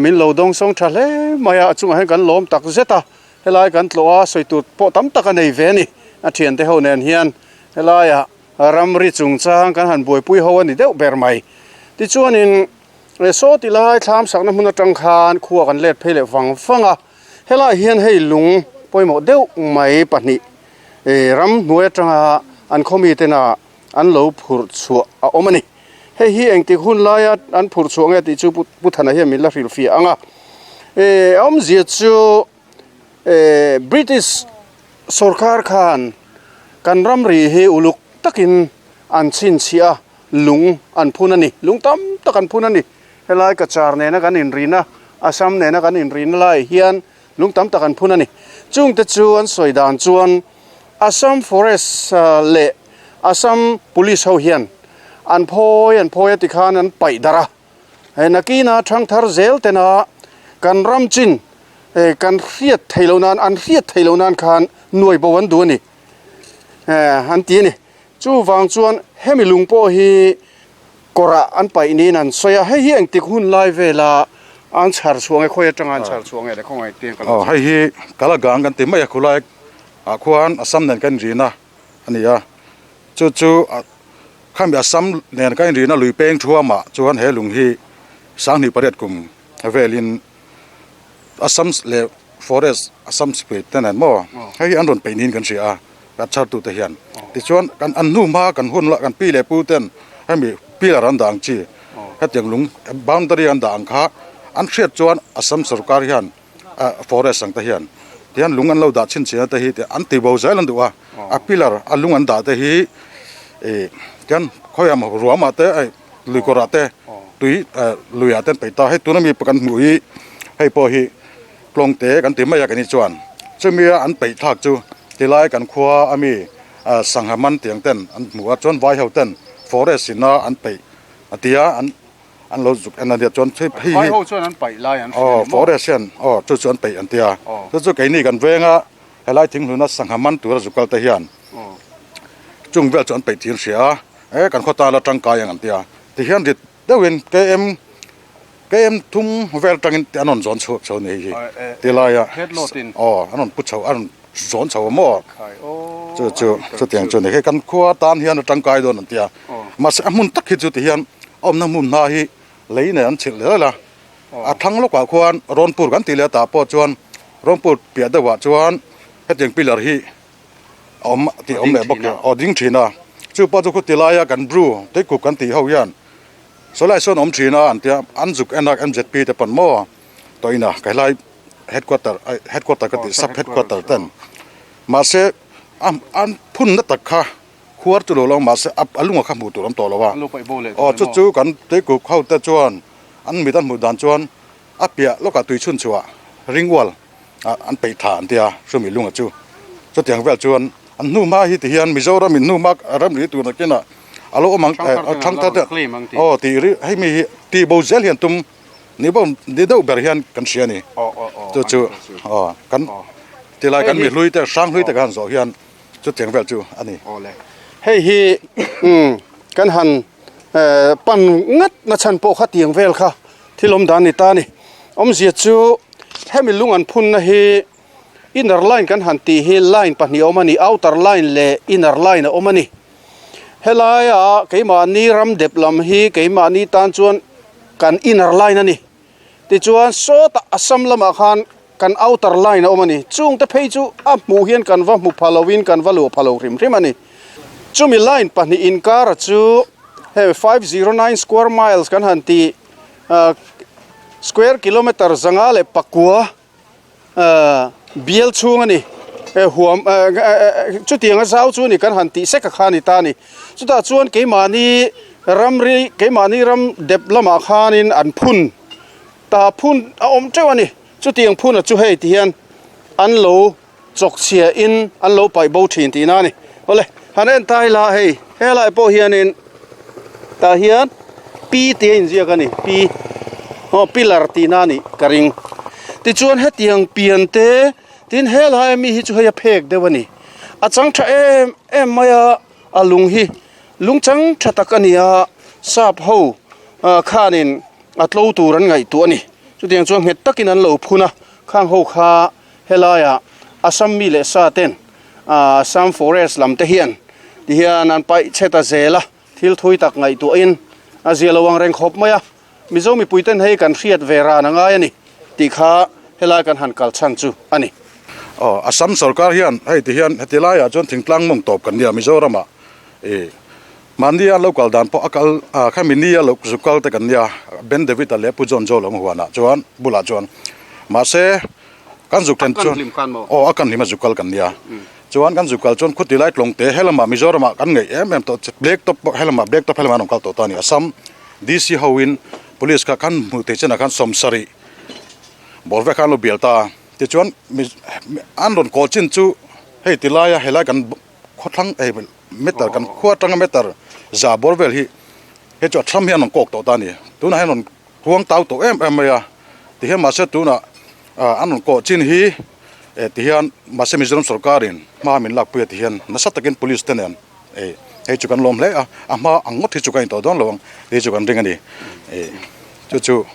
Speaker 1: min lo dawng sawng tha hle mai a, a chungah hian kan lawm tak zet a, helai kan tlawh a, sawi tur pawh tam tak a nei ve a ni, a thiante ho nen hian helaiah ramri chungchang kan han buaipui ho a ni deuh ber mai. Tichuanin saw ti lai thlam sakna hmun atang khan khua kan let phei leh vang vang a, helaiah hian hei lung pawimawh deuh mai pahnih ramhnuai atanga an khaw mitena an lo phurh chhuah a awm a ni. Hei hi engtik hun laia an phurh chhuah nge tih chu Pu Thana hian min la hrilhfiah ang a. A awmzia chu British sorkar khan kan ramri hi uluk takin an chhinchhiah a, lung an phun a ni. Lung tam tak an phun a ni. Helai Cachar nena kan inrina, Assam nena kan inrina laiah hian lung tam tak an phun a ni. Chungte chu an sawi dan chuan Assam Forest leh Assam Police ho hian an phawi an phawi a tikhan an paih darh a, hei nakina thangthar zel tena kan ram chin kan hriat theih loh nan an hriat theih loh nan khan nuai bo an duh a ni an ti a ni. Chuvang chuan hemi lung pawh hi kawrah an paih niin an sawi a, hei hi engtik hun lai vela an chhar chhuah nge khawi atanga an chhar chhuah nge le khawngaih te ka lo
Speaker 7: Aw hei hi Kalagang kan ti mai a khulai ah khuan Assam nen kan inrina a ni a, chu chu khami Assam nen kan inrina lui peng thuamah chuan he lung hi 1800 kum velin Assam leh forest Assam sipai te nen maw hei hi an rawn peih niin kan hria a kan chhar tute hian tichuan kan an hnu hma kan hun lah kan pi leh pu ten hemi pillar an dah ang chi hetiang lung boundary an dah ang kha an hriat chuan Assam sorkar hian forest ang te hian tihian lung an lo dah chhinchhiah te hi an ti bo zel an duh a a pillar a lung an dah te hi ih tihian khawiah maw ruamah te hei lui kawrah te tui luiah te an peih ta hei tuna mi kan hmuh hi hei pawh hi tlawng te kan ti mai a keini chuan chumi a an peih thlak chu tilai kan khua a mi sangha man tiang ten an hmu a chuan vai ho ten forest in a an peih a tia an an lo zuk en a nia chuan hei hi
Speaker 1: vai ho chuan an paih lai an hria
Speaker 7: ni maw forest hian aw chu chu an peih an tia chu chu keini kan venga helai thinghluna sangha man tura zuk kal te hian. Chung vel chu an peih thin hria a, e kan khaw tan la tangkai ang an ti a. Tihian rit deuhin KM KM thum vel tangin an rawn zawn chhuak chho a ni hei hi tilaia aw an rawn pu chho a rawn zawn chho a maw chu chu chutiang chu a ni hei kan khua tan hian a tangkai dawn an ti a mahse a hmun tak hi chu tihian a awmna hmun hma hi lei nen an chhilh leh leh a a thlang lawkah khuan rawnpur kan tih leh tah pawh chuan rawnpur piah deuhah chuan hetiang pillar hi a awm tih a awm leh bawk a aw ding thin a chu pawh chu khuti laia kan bru tuikuk kan tih ho hian sawlai sawn awm thin a an tia an zuk en a M_Z_P te pawn maw tawh ina ka helai headquarter headquarter ka tih sub headquarter ten mahse a an phun na tak kha khuar chu lo lo mahse a lunga kha hmuh tur awm tawh lo a aw chu chu kan tuikuk ho te chuan an mit an hmuh dan chuan a piah lawkah tui chhun chhuah ringwal. ah an peih tha an tia hrumi lunga chu chutiang vel chuan an hnu hma hi ti hian Mizoram in hnu hma ramri tur nakinah a lo awm ang thangthar te aw tih ri hei mi hi tih bo zel hian tum ni bo ni deuh ber hian kan hria a ni chu chu aw kan tilai kan mi hlui te hrang hlui te kan zawh hian chutiang vel chu a ni.
Speaker 1: Hei hi kan han pan ngat na chhan pawh kha tiang vel kha thil awm dan ni ta a ni awmzia chu. Hemi lung an phunna hi inner line kan han tih hi line pahnih a awm a ni, outer line leh inner line a awm a ni. Helaia keimahni ram dep lam hi keimahni tan chuan kan inner line a ni. Tichuan sawtah Assam lamah khan kan outer line a awm a ni. Chungte phei chu a hmuh hian kan va hmu pha loin kan va luah pha lo hrim hrim a ni. Chumi line pahnih inkara chu hei 509 square miles kan han tih Square kilometer 504 bial chhung a ni. Huam chutiang a zau chu a ni kan han tih sek a kha a ni ta a ni. Chutah chuan keimahni ramri keimahni ram dep lamah khanin an phun ta phun a awm teuh a ni. Chutiang phun a chu hei ti hian an lo chawk chhia in an lo paih bo thin tihna a ni. Awle, han en ta ila hei helai pawh hianin tah hian pi tih a inziak a ni, pi aw pillar tihna a nih ka ring. Tichuan hetiang pian te tin helai ami hi chu hei a phek deuh a ni. A chang tha em em mai a, a lung hi lung chang tha tak a ni a, sap ho khanin a tlo tur an ngaihtuah a ni. Chutiang chuan nghet takin an lo phun a, khang ho kha Helaiah Assam mi leh sa ten Assam forest lam te hian ti hian an paih chhe ta zel a, thil thui tak ngaihtuahin a zia lo ang reng khawp mai a, Mizo mipui ten hei kan hriat ve ran a ngai a ni tih kha helai kan han kal chhan chu a ni.
Speaker 7: Aw, Assam sorkar hian hei ti hian heti laiah chuan thingtlang mawng tawp kan nia Mizoramah ih mahni a lo kal dan pawh a kal khami ni a lo zu kal te kan nia Ben David-a leh Pu John Joe lo huanah chuan bulah chuan mahse Kan zuk then chuan aw a kan hlim a zuk kal kan nia chuan kan zuk kal chuan khuti lai tlawng te helamah Mizoramah kan ngaih em em tawh black top pawh helamah black top helamah an rawn kal tawh ta a ni Assam DC ho in police kha khan hmuh theih chenah khan sawmsarih bawr vek kha an lo bial ta a tichuan an rawn kawl chin chu hei ti laia helai kan khawthlang hei meter kan khua atanga meter za bawr vel hi hei chu a thlam hi an rawn kawk tawh ta a ni tunah hian rawn Huang tau tawh em em mai a, tihian mahse tunah an rawn kawh chin hi eh tihian mahse Mizoram sorkarin hma min lakpui a tihian nasa takin police te nen eh hei chu kan lawm hle a, a hma ang ngawt hi chu ka intawh dawn lo ang tih chu kan ring a ni. Eh chu chu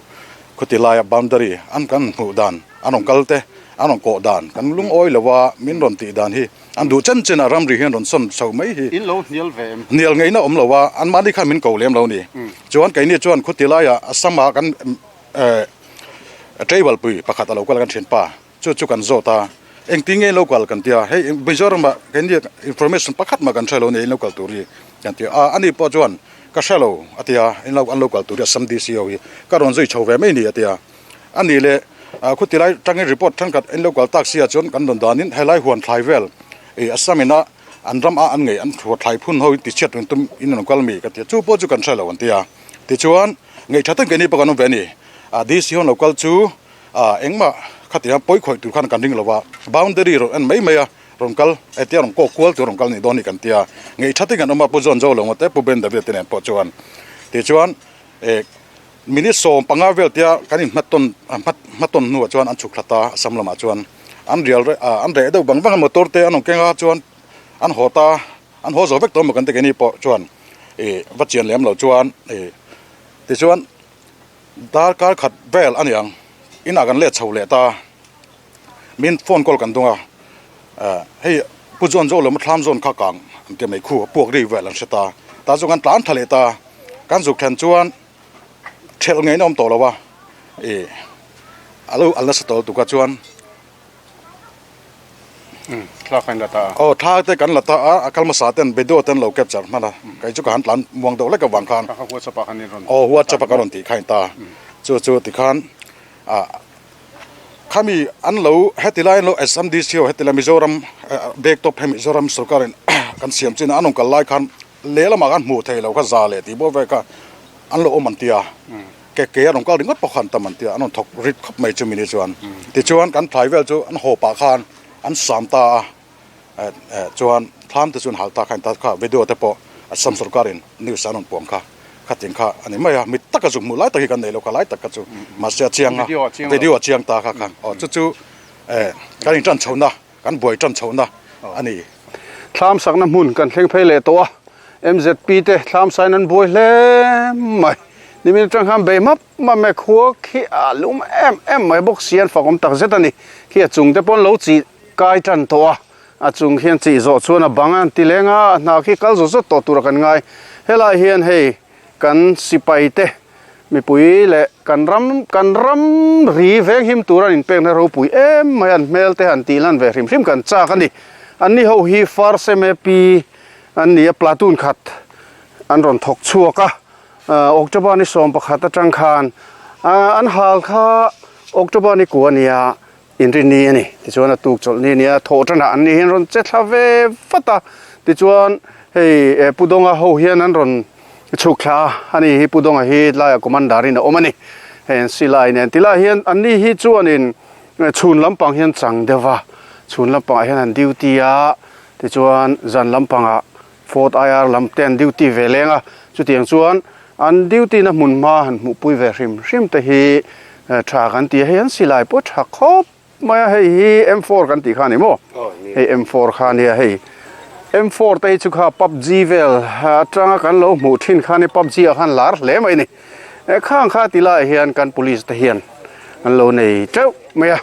Speaker 7: khuti laia boundary an kan hmuh dan an rawn kal te an rawn kawh dan kan lungawi lo a min rawn tih dan hi An duh chen chen a ramri hian rawn sawn chho mai hi.
Speaker 1: In lo hnial ve em?
Speaker 7: Hnial ngeihna awm lo a, anmahni khan min ko lem lo ni. Chuan keini chuan khuti laiah Assam-ah kan tribal pui pakhat a lo kal a kan thianpa chu chu kan zawt a, engtin nge in lo kal kan ti a, hei Mizoramah keini information pakhat mah kan hre lo ni in lo kal tur hi kan ti a, ani pawh chuan ka hre lo a ti a, in lo an lo kal tur hi Assam DC ho hi ka rawn zui chho ve mai ni a ti a. A nih leh khuti lai tangin report thenkhat in lo kal tak sia chuan kan rawn danin helai huan thlai vel ih Assam ina an ram a an ngei an huan thlai phun ho in tichhiat reng tum in rawn kal mi ka ti a chu pawh chu kan hre lo an ti a tichuan ngei tha tak keini pawh kan awm ve a ni ah DC ho lo kal chu ah engmah khatiang pawi khawih tur khan kan ring lo a boundary rawn en mai mai a rawn kal hetia rawn kawk kual tur rawn kal nih dawn hi kan ti a ngei tha tak an awm a Pu John Zo lo te Pu Ben David te nen pawh chuan tichuan eh. Minute 15 vel tia kan in hmatawn hmatawn hnuah chuan an chhuk thla ta a sam lamah chuan an rial reh ah an reh deuh bang bang a motor te an awm keng a chuan an haw ta An haw zo vek tawh maw kan ti keini pawh chuan ih va chian lem lo chuan ih tichuan darkar khat vel a ni ang inah kan let chho leh ta min phone call kan dawng a eh hei Pu John Zawh lawma thlam zawn kha kang an ti mai khu a puak ri vel an hre ta tah chu kan tlan tha leh ta kan zuk thlen chuan thelh ngei na awm tawh lo a ih a lo al nasa tawh lutuk a chuan.
Speaker 1: Thla kan la ta a.
Speaker 7: Aw thla te kan la ta a, a kal hmasa ten video te an lo capture hman a, kei chu ka han tlan muang deuh lek avang khan.
Speaker 1: Kha kha WhatsApp ah khan in rawn.
Speaker 7: Aw WhatsApp ah ka rawn tih kha in ta, chu chu tikhan ah khami an lo heti lai an lo SMDC ho heti lai Mizoram bag top hemi Mizoram sorkar in kan siam chin a an rawn kal lai khan lehlamah khan hmuh theih loh kha za leh tih bawk vel kha an lo awm an ti a. Ke ke a rawn kal ringawt pawh khan tam an ti a, an rawn thawk rit khawp mai chumi ni chuan. Tichuan kan thlai vel chu an haw pah khan an sam ta a, eh chuan thlam te chu an hal ta kha ta kha video te pawh Assam sorkar in news an rawn puang kha khatin kha a ni mai a, mit taka zuk hmuh lai tak hi kan nei lo kha lai tak kha chu mahse a chiang a, video a chiang ta kha kha aw chu chu eh kan intan chhohna Kan buai tan chhohna a ni.
Speaker 1: Thlam sakna hmun kan thleng phei leh tawh a, MZP te thlam sain an buai hle mai. Nimin atang khan bei map map mai, khua khi a lum em em mai bawk si an fakawm tak zet a ni. Khi a chung te pawh an lo chih kai tan tawh a, a chung khian chih zawh chuan a bang an ti leng a, a hna khi kal zawt zawt tawh tur a kan ngai. Helai hian hei kan sipai te Mipui leh kan ram kan ram ri veng him tur an inpekna ropui em mai an hmel te han tih lan ve hrim hrim kan chak a ni. Anni ho hi First MAP an ni a, platoon khat an rawn thawk chhuak a, October ni 11 atang khan an hal kha October ni kua nia Inrinni a ni. Tichuan a tuk chawlh ni a nia, thawh tanah an ni hian rawn che thla ve vat a. Tichuan hei Pu Dawnga ho hian an rawn chhuk thla a, ani hi Pu Dawnga hi tlaiah commander in a awm a ni. Hei an silai nen tilai hian an ni hi chuanin chhun lampang hian chang deuh va, chhun lampangah hian an duty a, tichuan zan lampangah Fourth IR lam te an duty ve leng a, chutiang chuan an duty na hmun hma han hmuhpui ve hrim hrim te hi tha kan ti a, hei an silai pawh tha khawp mai a, hei hi M4 kan tih kha a ni maw? Hei M4 kha a nia hei M4 te hi chu kha PUBG vel atanga kan lo hmuh thin kha a ni, PUBG ah khan lar hle mai a ni, khang kha ti laiah hian kan police te hian an lo nei teuh mai a,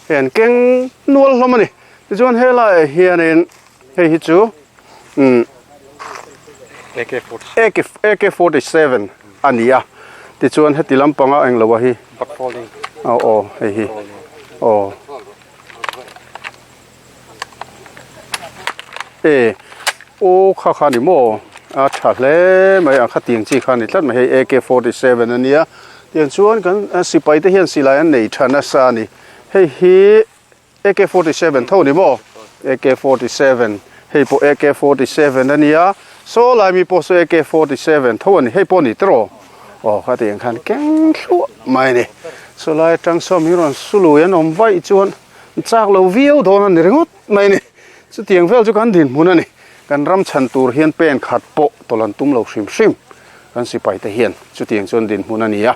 Speaker 1: hei an keng nual hlawm a ni, tichuan helaiah hianin Hei hi chu umm AK 47 a ni a tichuan heti lampanga englo a hi aw aw hei hi aw e aw kha kha ni maw a tha hle mai a khatiang chi kha a ni tlat mai hei AK 47 a nia tiang chuan kan sipai te hian silai an nei tha nasa a ni hei hi. AK 47 tho ni maw? AK 47 hei pawh AK 47 a nia saw lai mi pawh saw AK 47 tho a ni hei pawh ni tiraw aw kha tiang khan keng thluah mai a ni saw lai atang saw mi rawn su lui an awm vaih chuan chak lo viau dawn a ni ringawt mai a ni chutiang vel chu kan dinhmun a ni kan ram chhan tur hian pen khat pawh tawlh an tum lo hrim hrim kan sipai te hian chutiang chuan dinhmun a ni a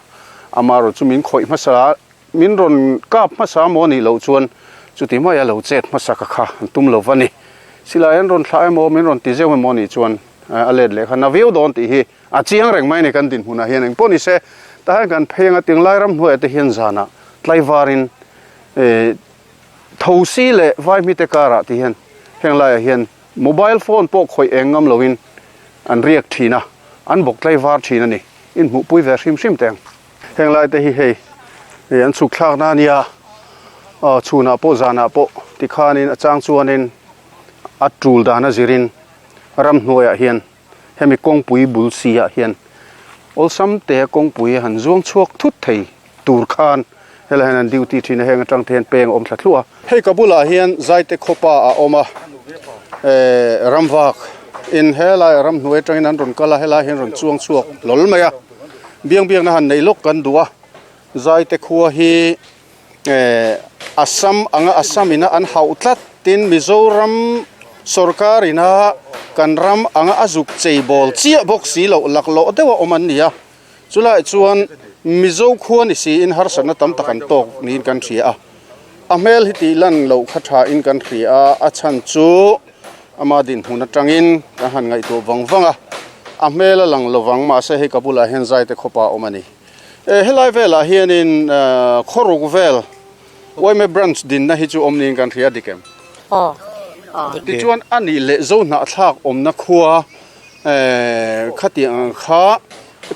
Speaker 1: amaherawhchu chu min khawih hmasa Min rawn kap hmasa maw nih loh chuan chuti maia lo chet hmasa ka kha an tum lo va ni. Silai an rawn thlah emaw min rawn ti zeuh emaw nih chuan a let leh kha na viau dawn tih hi a chiang reng mai a ni kan dinhmunah hian engpawh ni se. Tah hian kan phei anga tinglai ramhnuaiah te hian zanah tlaivarin thosi leh vaihmite karah ti hian heng laiah hian mobile phone pawh khawih eng ngam loin an riak thin a, an bawk tlaivar thin a ni. Inhmuhpui ve hrim hrim teng. Heng lai te hi hei hei an chhuk thlak na ania aw chhunah pawh zanah pawh tikhanin a chang chuanin a tul dan a zirin ramhnuaiah hian hemi kawngpui bul si ah hian awlsam te kawngpui han zuang chhuak thut thei tur khan helai hian an duty thin a heng atang te hian peng a awm thla thluah a. Hei ka bulah hian Zaite khawpa a awm a eh ramvak in helai ramhnuai atangin an rawn kal a helai hian rawn chuang chhuak hlawl mai a. Biang biakna han nei lawk kan duh a, Zaite khua hi eh Assam anga Assam ina an hauh tlat tin Mizoram sorkar ina kan ram anga a zuk chei bawl chiah bawk si loh laklawh deuh a awm an ni a, chulaiah chuan Mizo khua ni siin harsatna tam tak an tawk niin kan hria a, a hmel hi tih lan loh kha tha in kan hria a, a chhan chu. Ama dinhmun atangin kan han ngaihtuah vang vang a, a hmel a lang lovang mahse hei ka bulah hian Zaite khawpa a awm a ni. E helai velah hianin khawruk vel yma branch dinna hi chu awm niin kan hria dik em?
Speaker 8: Aw dik.
Speaker 1: Tichuan a nih leh Zohnahthlak awmna khua khatiang ang kha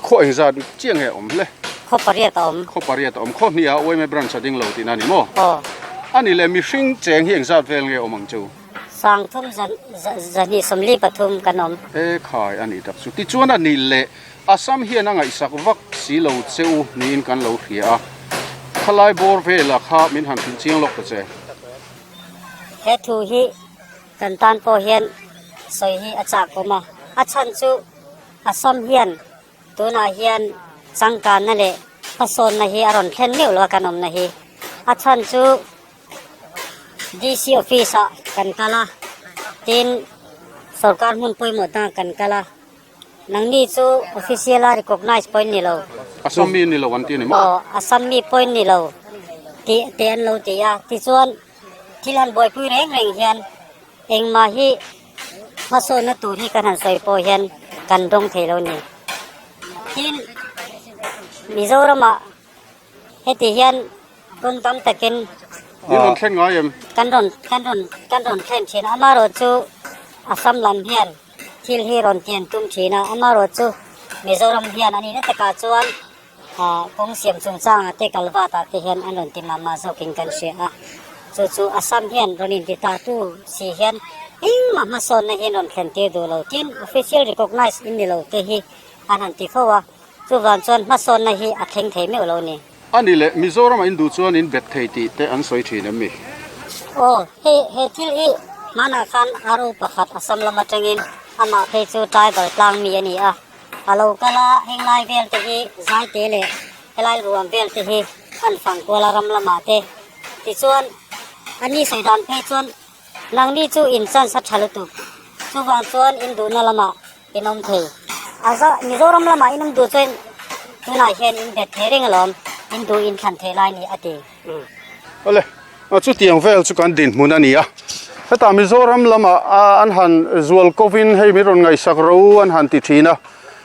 Speaker 1: khaw engzat chiah nge awm hle?
Speaker 8: Khaw pariat a awm.
Speaker 1: Khaw pariat a awm. Khaw hnih ah yma branch a ding lo tihna a ni maw?
Speaker 8: Aw.
Speaker 1: A nih leh mihring cheng hi engzat vel nge awm ang chu?
Speaker 8: 30 123 kan awm.
Speaker 1: E khai a nih tak chu. Tichuan a nih leh Assam hian a ngaihsak vak si lo che u niin kan lo hria a. Khalai bawr vela kha min han hrilh chiang lawk ta che.
Speaker 8: He thu hi kan tan pawh hian sawi hi a chak awm a. A chhan chu Assam hian tunah hian changkanna leh hmasawnna hi a rawn thlen meuh lo a kan awmna hi. A chhan chu DC office ah kan kal a, tin sorkar hmun pawimawh dangah kan kal a, nangni chu official a recognize pawhin ni lo.
Speaker 1: Assam mi ni lo an ti a ni maw?
Speaker 8: Aw, Assam mi pawhin ni lo tih te an lo ti a, tichuan thil han buaipui reng reng hian engmah hi hmasawnna tur hi kan han sawi pawh hian kan dawng thei lo ni. Tin, Mizoramah Heti hian kum tam takin
Speaker 1: Min rawn thlen ngai em?
Speaker 8: Kan rawn kan rawn kan rawn thlen thin a, amaherawhchu Assam lam hian thil hi rawn tian tum thin a, amaherawhchu Mizoram hian a nihna takah chuan kawng siam chungchangah te kalvatah te hian an rawn ti mah mah zawkin kan hria a, chu chu Assam hian rawn inti ta tu si hian engmah hmasawnna hi an rawn thlen tir duh lo, tin official recognise in ni lo te hi an han ti fo a. Chuvang chuan hmasawnna hi a thleng thei meuh lo ni.
Speaker 1: A ni le, Mizoram ah in duh chuan in bet thei tih te an sawi thin em mi?
Speaker 8: Aw, hei he thil hi hmanah khan RO pakhat Assam lam atangin amah phei chu tribal tlang mi a ni a, a lo kal a, heng lai vel te hi Zaite leh helai ruam vel te hi an fang kual a ram lamah te. Tichuan, a ni sawi dan phei chuan nangni chu in chance a tha lutuk, chuvang chuan in duhna lamah In awm thei. A za Mizoram lamah in awm duh chuan tunah hian in bet thei reng alawm, in duh in thlan thei lai ni a ti.
Speaker 1: Awle, chutiang vel chu kan dinhmun a ni a. Hetah Mizoram lamah an han zual kovin hei min rawn ngaihsak ro an han ti thin a,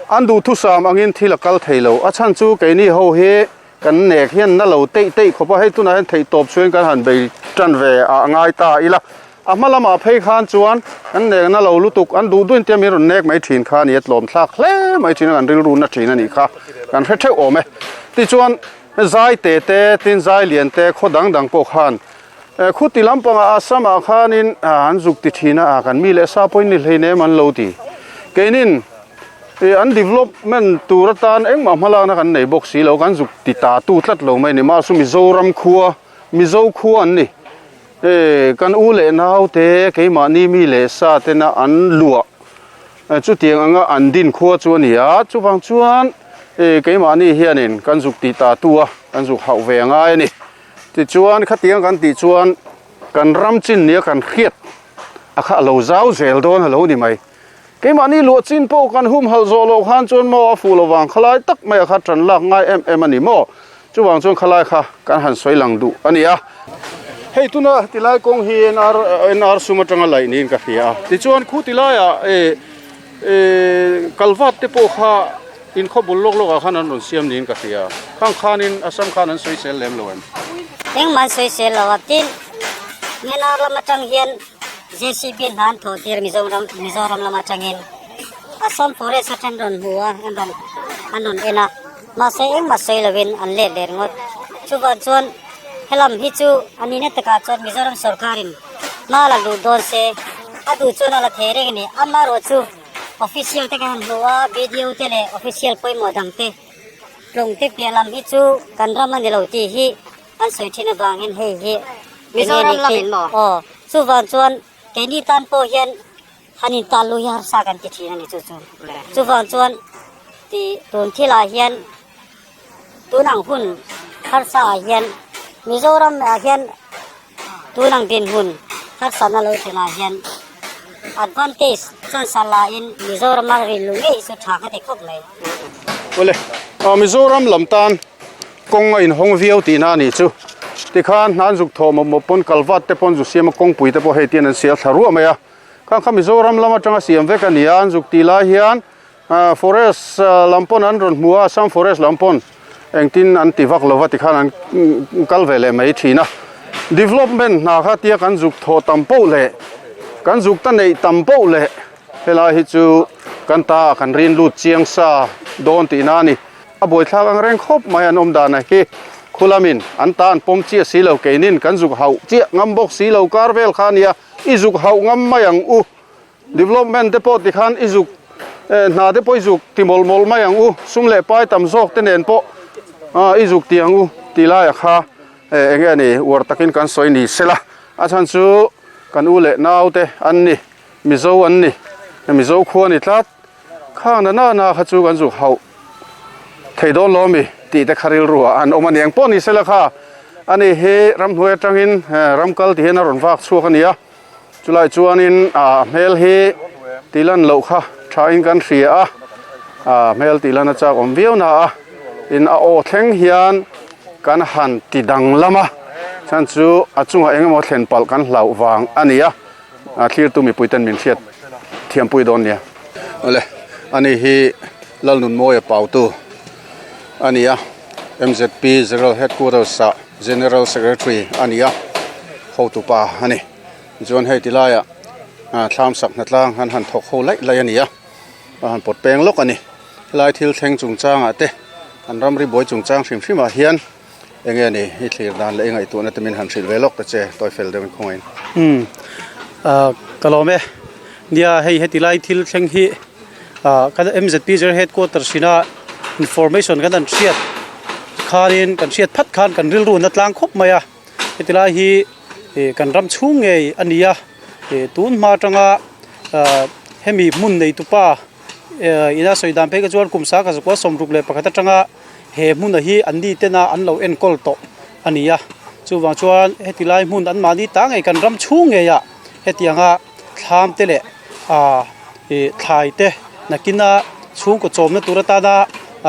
Speaker 1: an duhthusam angin thil a kal thei lo. A chhan chu keini ho hi Kan nek hian na lo teih teih khawp a, hei tunah hian theihtawp chhuain kan han bei tan ve a ngai ta ila. A hma lamah phei khan chuan kan nek na lo lutuk, an duh duhin tia min rawn nek mai thin kha a ni a, tlawm thlak hle mai thin a, kan rilru na thin a nih kha kan hre theuh awm e. Tichuan zai te te, tin zai lian te, khaw dang dang pawh khan khuti lampangah Assam ah khanin an zuk ti thin a, kan mi leh sa pawhin ni hleinem an lo ti. Keinin. Ih an development tur atan engmah hmalakna kan nei bawk si lo, kan zuk ti ta tu tlat lo mai a ni. Mahse Mizoram khua, Mizo khua an ni. Ih kan u leh nau te, keimahni mi leh sa tena an luah chutiang anga an din khua chu a ni a. Chuvang chuan ih keimahni hianin kan zuk ti ta tu a, kan zuk hauh ve a ngai a ni. Tichuan khatiang kan tih chuan kan ram chin nia kan hriat a kha a lo zau zel dawn a lo ni mai. Keimahni luah chin pawh kan humhalh zawh loh khan chuan maw a fuh lo vang khalai tak mai a kha tan lak ngai em em a ni maw? Chuvang chuan khalai kha kan han sawi lang duh a ni a. Hei tuna tilai kawng hi NR NR sum atanga laih niin ka hria a. Tichuan khu tilaiah eh eh kalvat te pawh kha inkhaw bul lawk lawkah khan an rawn siam niin ka hria. Khang khanin Assam khan an sawisel lem lo em?
Speaker 8: Engmah an sawisel lo a, tin NR lam atang hian JCB hna an thawh tir Mizoram Mizoram lam atangin Assam forest atang rawn hmu a an rawn an rawn en a mahse engmah sawi lovin an let leh ringawt chuvang chuan helam hi chu a nihna takah chuan Mizoram sorkarin hma la luh dawn se a duh chuan a la thei reng a ni amaherawhchu official te kan han hmu a BDO te leh official pawimawh dang te tlawng te piah lam hi chu kan ram a ni lo tih hi An sawi thin avangin hei hi
Speaker 9: Mizoram lamin maw?
Speaker 8: Aw, chuvang chuan keini tan pawh hian han intal lu hi harsa kan ti thin a ni chu chu. Chuvang chuan ti tun thilah hian tun ang hun harsa ah hian Mizoram ah hian tun ang dinhmun harsatna lo thlen ah hian advantage chance la in Mizoram a rilru ngei hi chu tha ka ti khawp mai.
Speaker 1: Awle, Mizoram lam tan Kawng a inhawng viau tihna a nih chu. Tikhan hnan zuk thawh mawp mawp pawn kalvat te pawn zu siam a kawngpui te pawh hei tian an sial thla ruah mai a. Khang kha Mizoram lam atanga siam vek a ni a, an zuk tih lai hian forest lam pawn an rawn hmu a, Assam forest lam pawn engtin an ti vak lova tikhan an kal ve leh mai thin a. Development hna kha tia kan zuk thawh tam poh leh kan zuk ta neih tam poh leh helai hi chu kan ta ah kan rin lut chiang sa dawn tihna a ni. A buaithlak ang reng khawp mai an awm dan a hi. Khulamin an ta an pawm chiah si lo, keinin kan zuk hauh chiah ngam bawk si lo kar vel kha a nia, i zuk hauh ngam mai ang u. Development te pawh tikhan i zuk hna te pawh i zuk ti mawlh mawlh mai ang u, sum leh pai tam zawk te nen pawh i zuk ti ang u tih laia kha eng nge ni uar takin kan sawi ni sela. A chhan chu kan u leh nau te an ni, Mizo an ni, Mizo khua a ni tlat. Khang na na na kha chu kan zuk hauh thei dawn lo ami tih te kha rilru ah an awm a ni. Engpawh ni sela kha ani hi ramhnuai atangin ram kal ti hian a rawn vak chhuak a ni a, chulai chuanin a hmel hi tih lan loh kha tha in kan hria a, a hmel tih lan a chak awm viau na a, in a aw thleng hian kan han ti danglam a, chhan chu a chungah eng emaw thlen palh kan hlauh vang a ni a. A thlirtu mipui ten min hriat thiampui dawn nia. Awle, ani hi Lalnunmawia Pautu a ni a, MZP General Headquarters ah General Secretary a ni a, hotu pa a ni. Chuan hei ti laiah thlam sak hnatlang an han thawk ho laih laih a ni a, a han pawt peng lawk a ni. Helai thil thleng chungchangah te an ramri buai chungchang hrim hrimah hian Enge ni i thlir dan leh i ngaihtuahna te min han hrilh ve lawk ta che, tawi fel deuhin khawngaih in.
Speaker 10: Umm ka lawm e. Nia hei heti lai thil thleng hi kan MZP General Headquarters ina information kan han hriat khanin kan hriat phat khan kan rilru na tlang khawp mai a. Heti lai hi kan ram chhung ngei a ni a, tun hma atanga hemi hmun neitupa ina sawi dan phei kha chuan kum sangkhat zakua 61 atanga He hmuna hi an ni tena an lo enkawl tawh a ni a, chuvang chuan heti lai hmun an mahni ta ngei kan ram chhung ngeiah hetianga thlam te leh ah ih thlai te nakina chhungkaw chawmna tur atana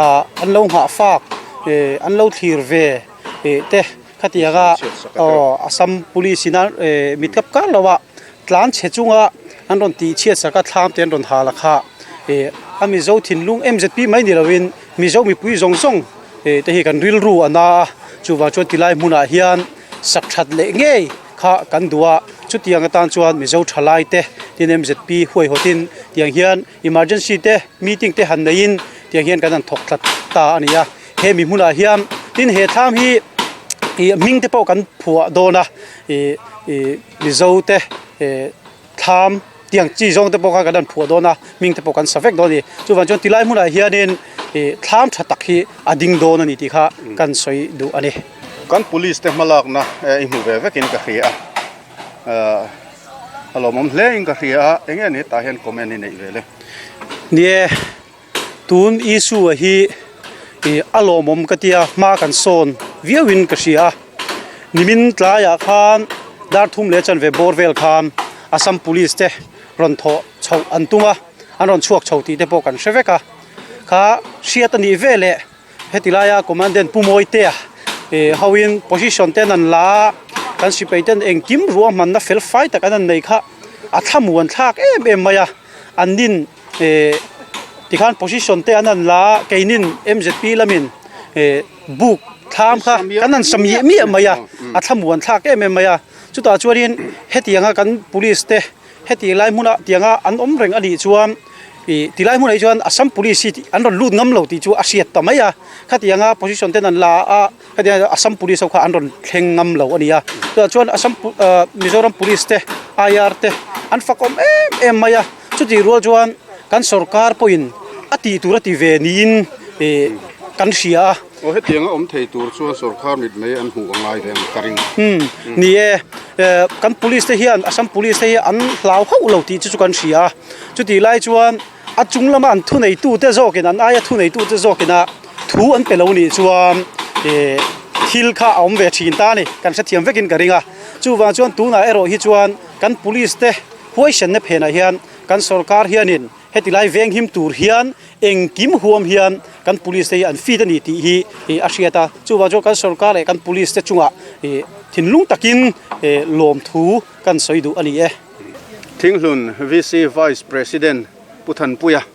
Speaker 10: ah an lo nghah fak ih an lo thlir ve ih te khatianga aw Assam police ina ih mit kap kar loah tlan chhe chunga an rawn tih chhiat sak a thlam te an rawn hal a kha ih a Mizo thinlung MZP mai ni loin Mizo mipui zawng zawng te hi kan rilru a na a, chuvang chuan tilai hmunah hian sak that leh ngei kha kan duh a, chutiang atan chuan Mizo thalai te tin MZP huaihawtin tiang hian emergency te meeting te han neiin tiang hian kan han thawk thlat ta a ni a, he mi hmunah hian tin he thlam hi ih hming te pawh kan phuah dawn a ih ih Mizo te eh thlam tiang chi zawng te pawh kha kan han phuah dawn a hming te pawh kan sa vek dawn a ni chuvang chuan tilai hmunah hianin ih thlam tha tak hi a ding dawn a ni tih kha kan sawi duh a ni.
Speaker 1: Kan police te hmalakna i hmu ve vekin ka hria a, ahh a lawmawm hle in ka hria a, enge ni hetah hian comment i neih ve le?
Speaker 10: Ni e, tun issue a hi ih a lawmawm ka tia hma kan sawn viauin ka hria a. Nimin tlaiah khan dar thum leh chanve bawr vel khan Assam Police te rawn thawh chhoh an tum a, an rawn chhuak chho tih te pawh kan hre vek a. Kha hriat a nih ve leh heti laia Commandant Pu Mawitea eh hoin position ten an la a, kan sipai ten engkim ruahmanna fel fai tak an han nei kha a thlamuan thlak em em mai a, an nin eh tikhan position te an han la a, keinin MZP lamin eh. Buk thlam kha kan han sa miah miah mai a, a thlamuan thlak em em mai a. Chutah chuanin hetianga kan police te heti lai hmuna tianga an awm reng a nih chuan ih tilai hmunah hi chuan Assam police hi an rawn lut ngam lo tih chu a hriat ta mai a. Khatianga position ten an la a, khatianga Assam police ho kha an rawn thleng ngam lo a ni a. Chutah chuan Assam ah Mizoram police te IR te an fakawm em em mai a. Chutih rual chuan kan sorkar pawhin a tih tur a ti ve niin ih kan hria a.
Speaker 1: Aw hetianga awm thei tur chuan sorkar mit mai an hmuh a ngai ve ang ka ring.
Speaker 10: Umm ni e, kan police te hian Assam police te hi an hlau hauh lo tih chu chu kan hria a. Chutih lai chuan a chung lama an thuneitute zawkin an aia thuneitute zawkina thu an pe lo nih chuan ih thil kha a awm ve thin ta a ni kan hrethiam vekin ka ring a. Chuvang chuan tunah erawh hi chuan kan police te Huaisenna phenah hian kan sorkar hianin heti lai veng him tur hian engkim huam hian kan police te hi an fit a ni tih hi a hriat a. Chuvang chuan kan sorkar leh kan police te chungah thinlung takin lawmthu kan sawi duh a ni e.
Speaker 1: Thinghlun VC Vice President Pu Thanpuia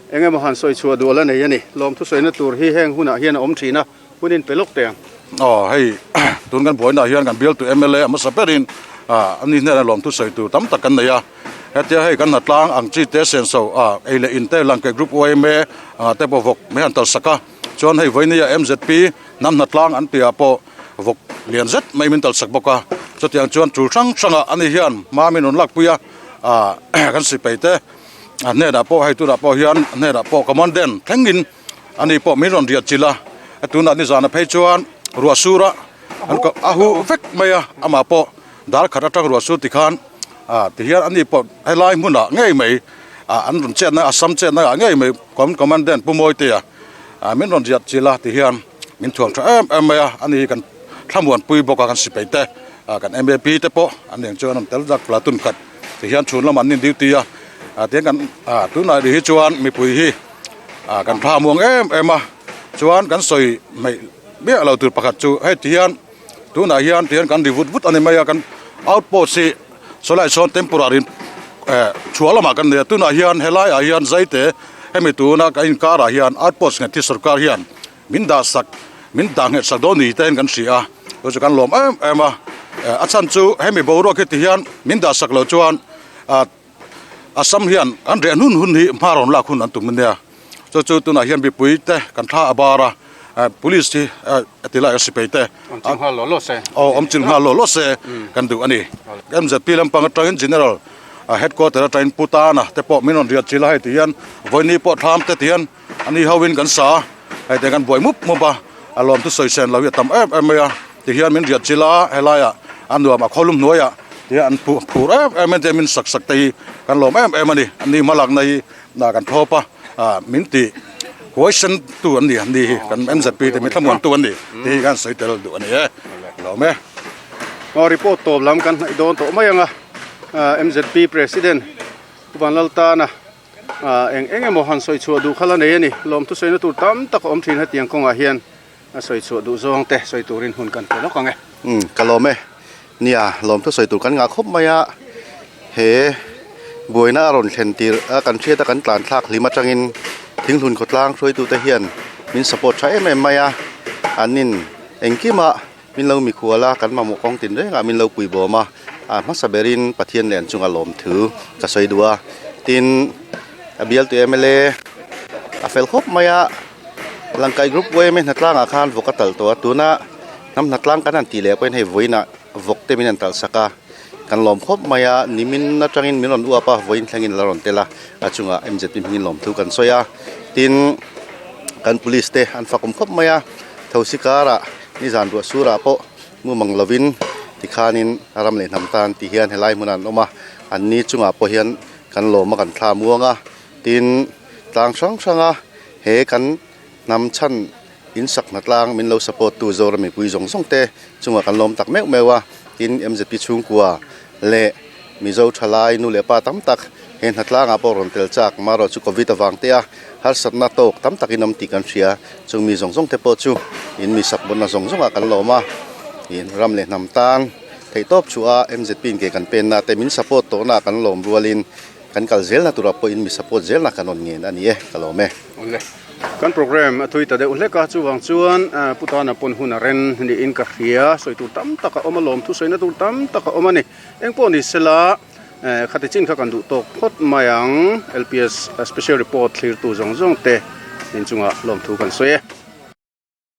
Speaker 1: eng emaw han sawi chhuah dual a nei a ni. Lawmthu sawina tur hi heng hunah hian a awm thin a, hun in pe lawk teh ang.
Speaker 7: Aw hei tun kan buainaah hian kan bialtu mla a hmasa berin ani hnenah lawmthu sawi tur tam tak kan nei a. Hetia hei kan hnatlang ang chi te senso a ei leh in te Langkaih Group yma anga te pawh vawk mai han tal sak a. Chuan hei Vainia MZP hnam hnatlang an tihah pawh vawk lian zet mai min tal sak bawk a. Chutiang chuan tul hrang hrangah ani hian hma min rawn lakpui a, kan sipai te a hnenah pawh hei tunah pawh hian a hnenah pawh commandant thlengin ani pawh min rawn riah chilh a. Tunah nizanah phei chuan ruah sura an a huh vek mai a, amah pawh dar khat atang ruah sur tikhan ah tihian ani pawh helai hmunah ngei mai ah an rawn chetna Assam chetna ah ngei mai commandant Pu Mawitea ah min rawn riat chilh a tihian min thuam tha em em mai a ani hi kan thlamuanpui bawk a kan sipai te ah kan M A P te pawh an eng chuan an tel dak platoon khat tihian chhun lamah an in duty a ah tiang kan ah tunah rih hi chuan mipui hi ah kan thlamuang em em a chuan kan sawi hmeih miah lo tur pakhat chu hei tihian. Tunah hian tihian kan ri vut vut a ni mai a, kan outpost hi sawlai sawn temporary in eh chhuah lamah kan nei a, tunah hian helai ah hian Zaite hemi tuna kan inkar ah hian outpost nghet hi sorkar hian min dah sak min dah nghet sak dawn ni te in kan hria a, chu chu kan lawm em em a, eh a chhan chu hemi boruak hi tihian min dah sak loh chuan ah Assam hian an reh hnun hun hi hma rawn lak hun an tum ania, chu chu tunah hian mipui te kan thla a bar a, police hi a ti lai a sipai te
Speaker 1: awm chilh nghal law law se
Speaker 7: aw awm chilh nghal law law se kan duh a ni. MZP lampang atangin General Headquarter atangin Pu Tana te pawh min rawn riat chilh a, hei ti hian vawiini pawh thlam te ti hian ani hoin kan sa a, hei te kan buai mup mup a, a lawmthu sawi sen lo hi a tam em em mai a. Ti hian min riat chilh a, helaiah a nuam a khawlum hnuaiah ti an phur em em a, min sak sak te hi kan lawm em em a ni. An ni hmalakna hi kan thlawp a, min ti huaisen tu an ni, an ni hi kan MZP te min thlamuan tu an ni tih hi kan sawi tel duh a ni e, lawm e.
Speaker 1: Aw report tawp lam kan hnaih dawn tawh mai ang a, MZP President Pu Vanlaltana eng eng emaw han sawi chhuah duh kha la nei a ni, lawmthu sawina tur tam tak a awm thin hetiang kawngah hian. A sawi chhuah duh zawng te sawi turin hun kan pe lawk ang e.
Speaker 5: Umm ka lawm e. Nia, lawmthu sawi tur kan ngah khawp mai a, he buaina a rawn thlen tirh a kan hriat a kan tlan thlak hlim atangin Thinghlun khawtlang hruaitute hian min support tha em em mai a, an in engkimah min lo mikhual a, kan mamawh kawng tin rengah min lo puibawm a, a hmasa berin Pathian leh an chunga lawmthu ka sawi duh a, tin a bialtu mla a fel khawp mai a. Langkaih group yma hnatlangah khan vawk a talh tawh a, tuna hnam hnatlang kan han tih leh pawhin hei vawiinah vawk te min han talh sak a, kan lawm khawp mai a, nimin atangin min rawn uap a, vawiin thlengin la rawn tel a, a chungah MZP hmingin lawmthu kan sawi a, tin kan police te an fakawm khawp mai a, thosi karah nizan ruah surah pawh mu mang lovin tikhanin ram leh hnam tan ti hian helai hmunah an awm a, anni chungah pawh hian kan lawm a kan thla muang a, tin tlang hrang hranga. He kan hnam chhan in sak hna tlang min lo support tu Zoram mipui zawng zawng te chungah kan lawm tak meuh meuh a, tin MZP chhungkua leh Mizo thalai nu leh pa tam tak he hna tlangah pawh rawn tel chak marawh chu Covid avang te a harsatna tawk tam takin awm tih kan hria, chung mi zawng zawng te pawh chu in mi sak bawrhna zawng zawngah kan lawm a, in ram leh hnam tan theihtawp chhuah a MZP in ke kan penna te min support tawhna kan lawm rualin Kan kal zelna turah pawhin mi support zelna kan rawn ngen a ni e, ka lawm e.
Speaker 1: Awle. Kan program a thui ta deuh hlek a, chuvang chuan Pu Tana pawn hun a ren niin ka hria, sawi tur tam tak a awm a, lawmthu sawina tur tam tak a awm a ni. Eng pawh ni sela, khati chin kha kan duh tawk phawt mai ang, LPS special report thlirtu zawng zawng te inchungah lawmthu kan sawi e.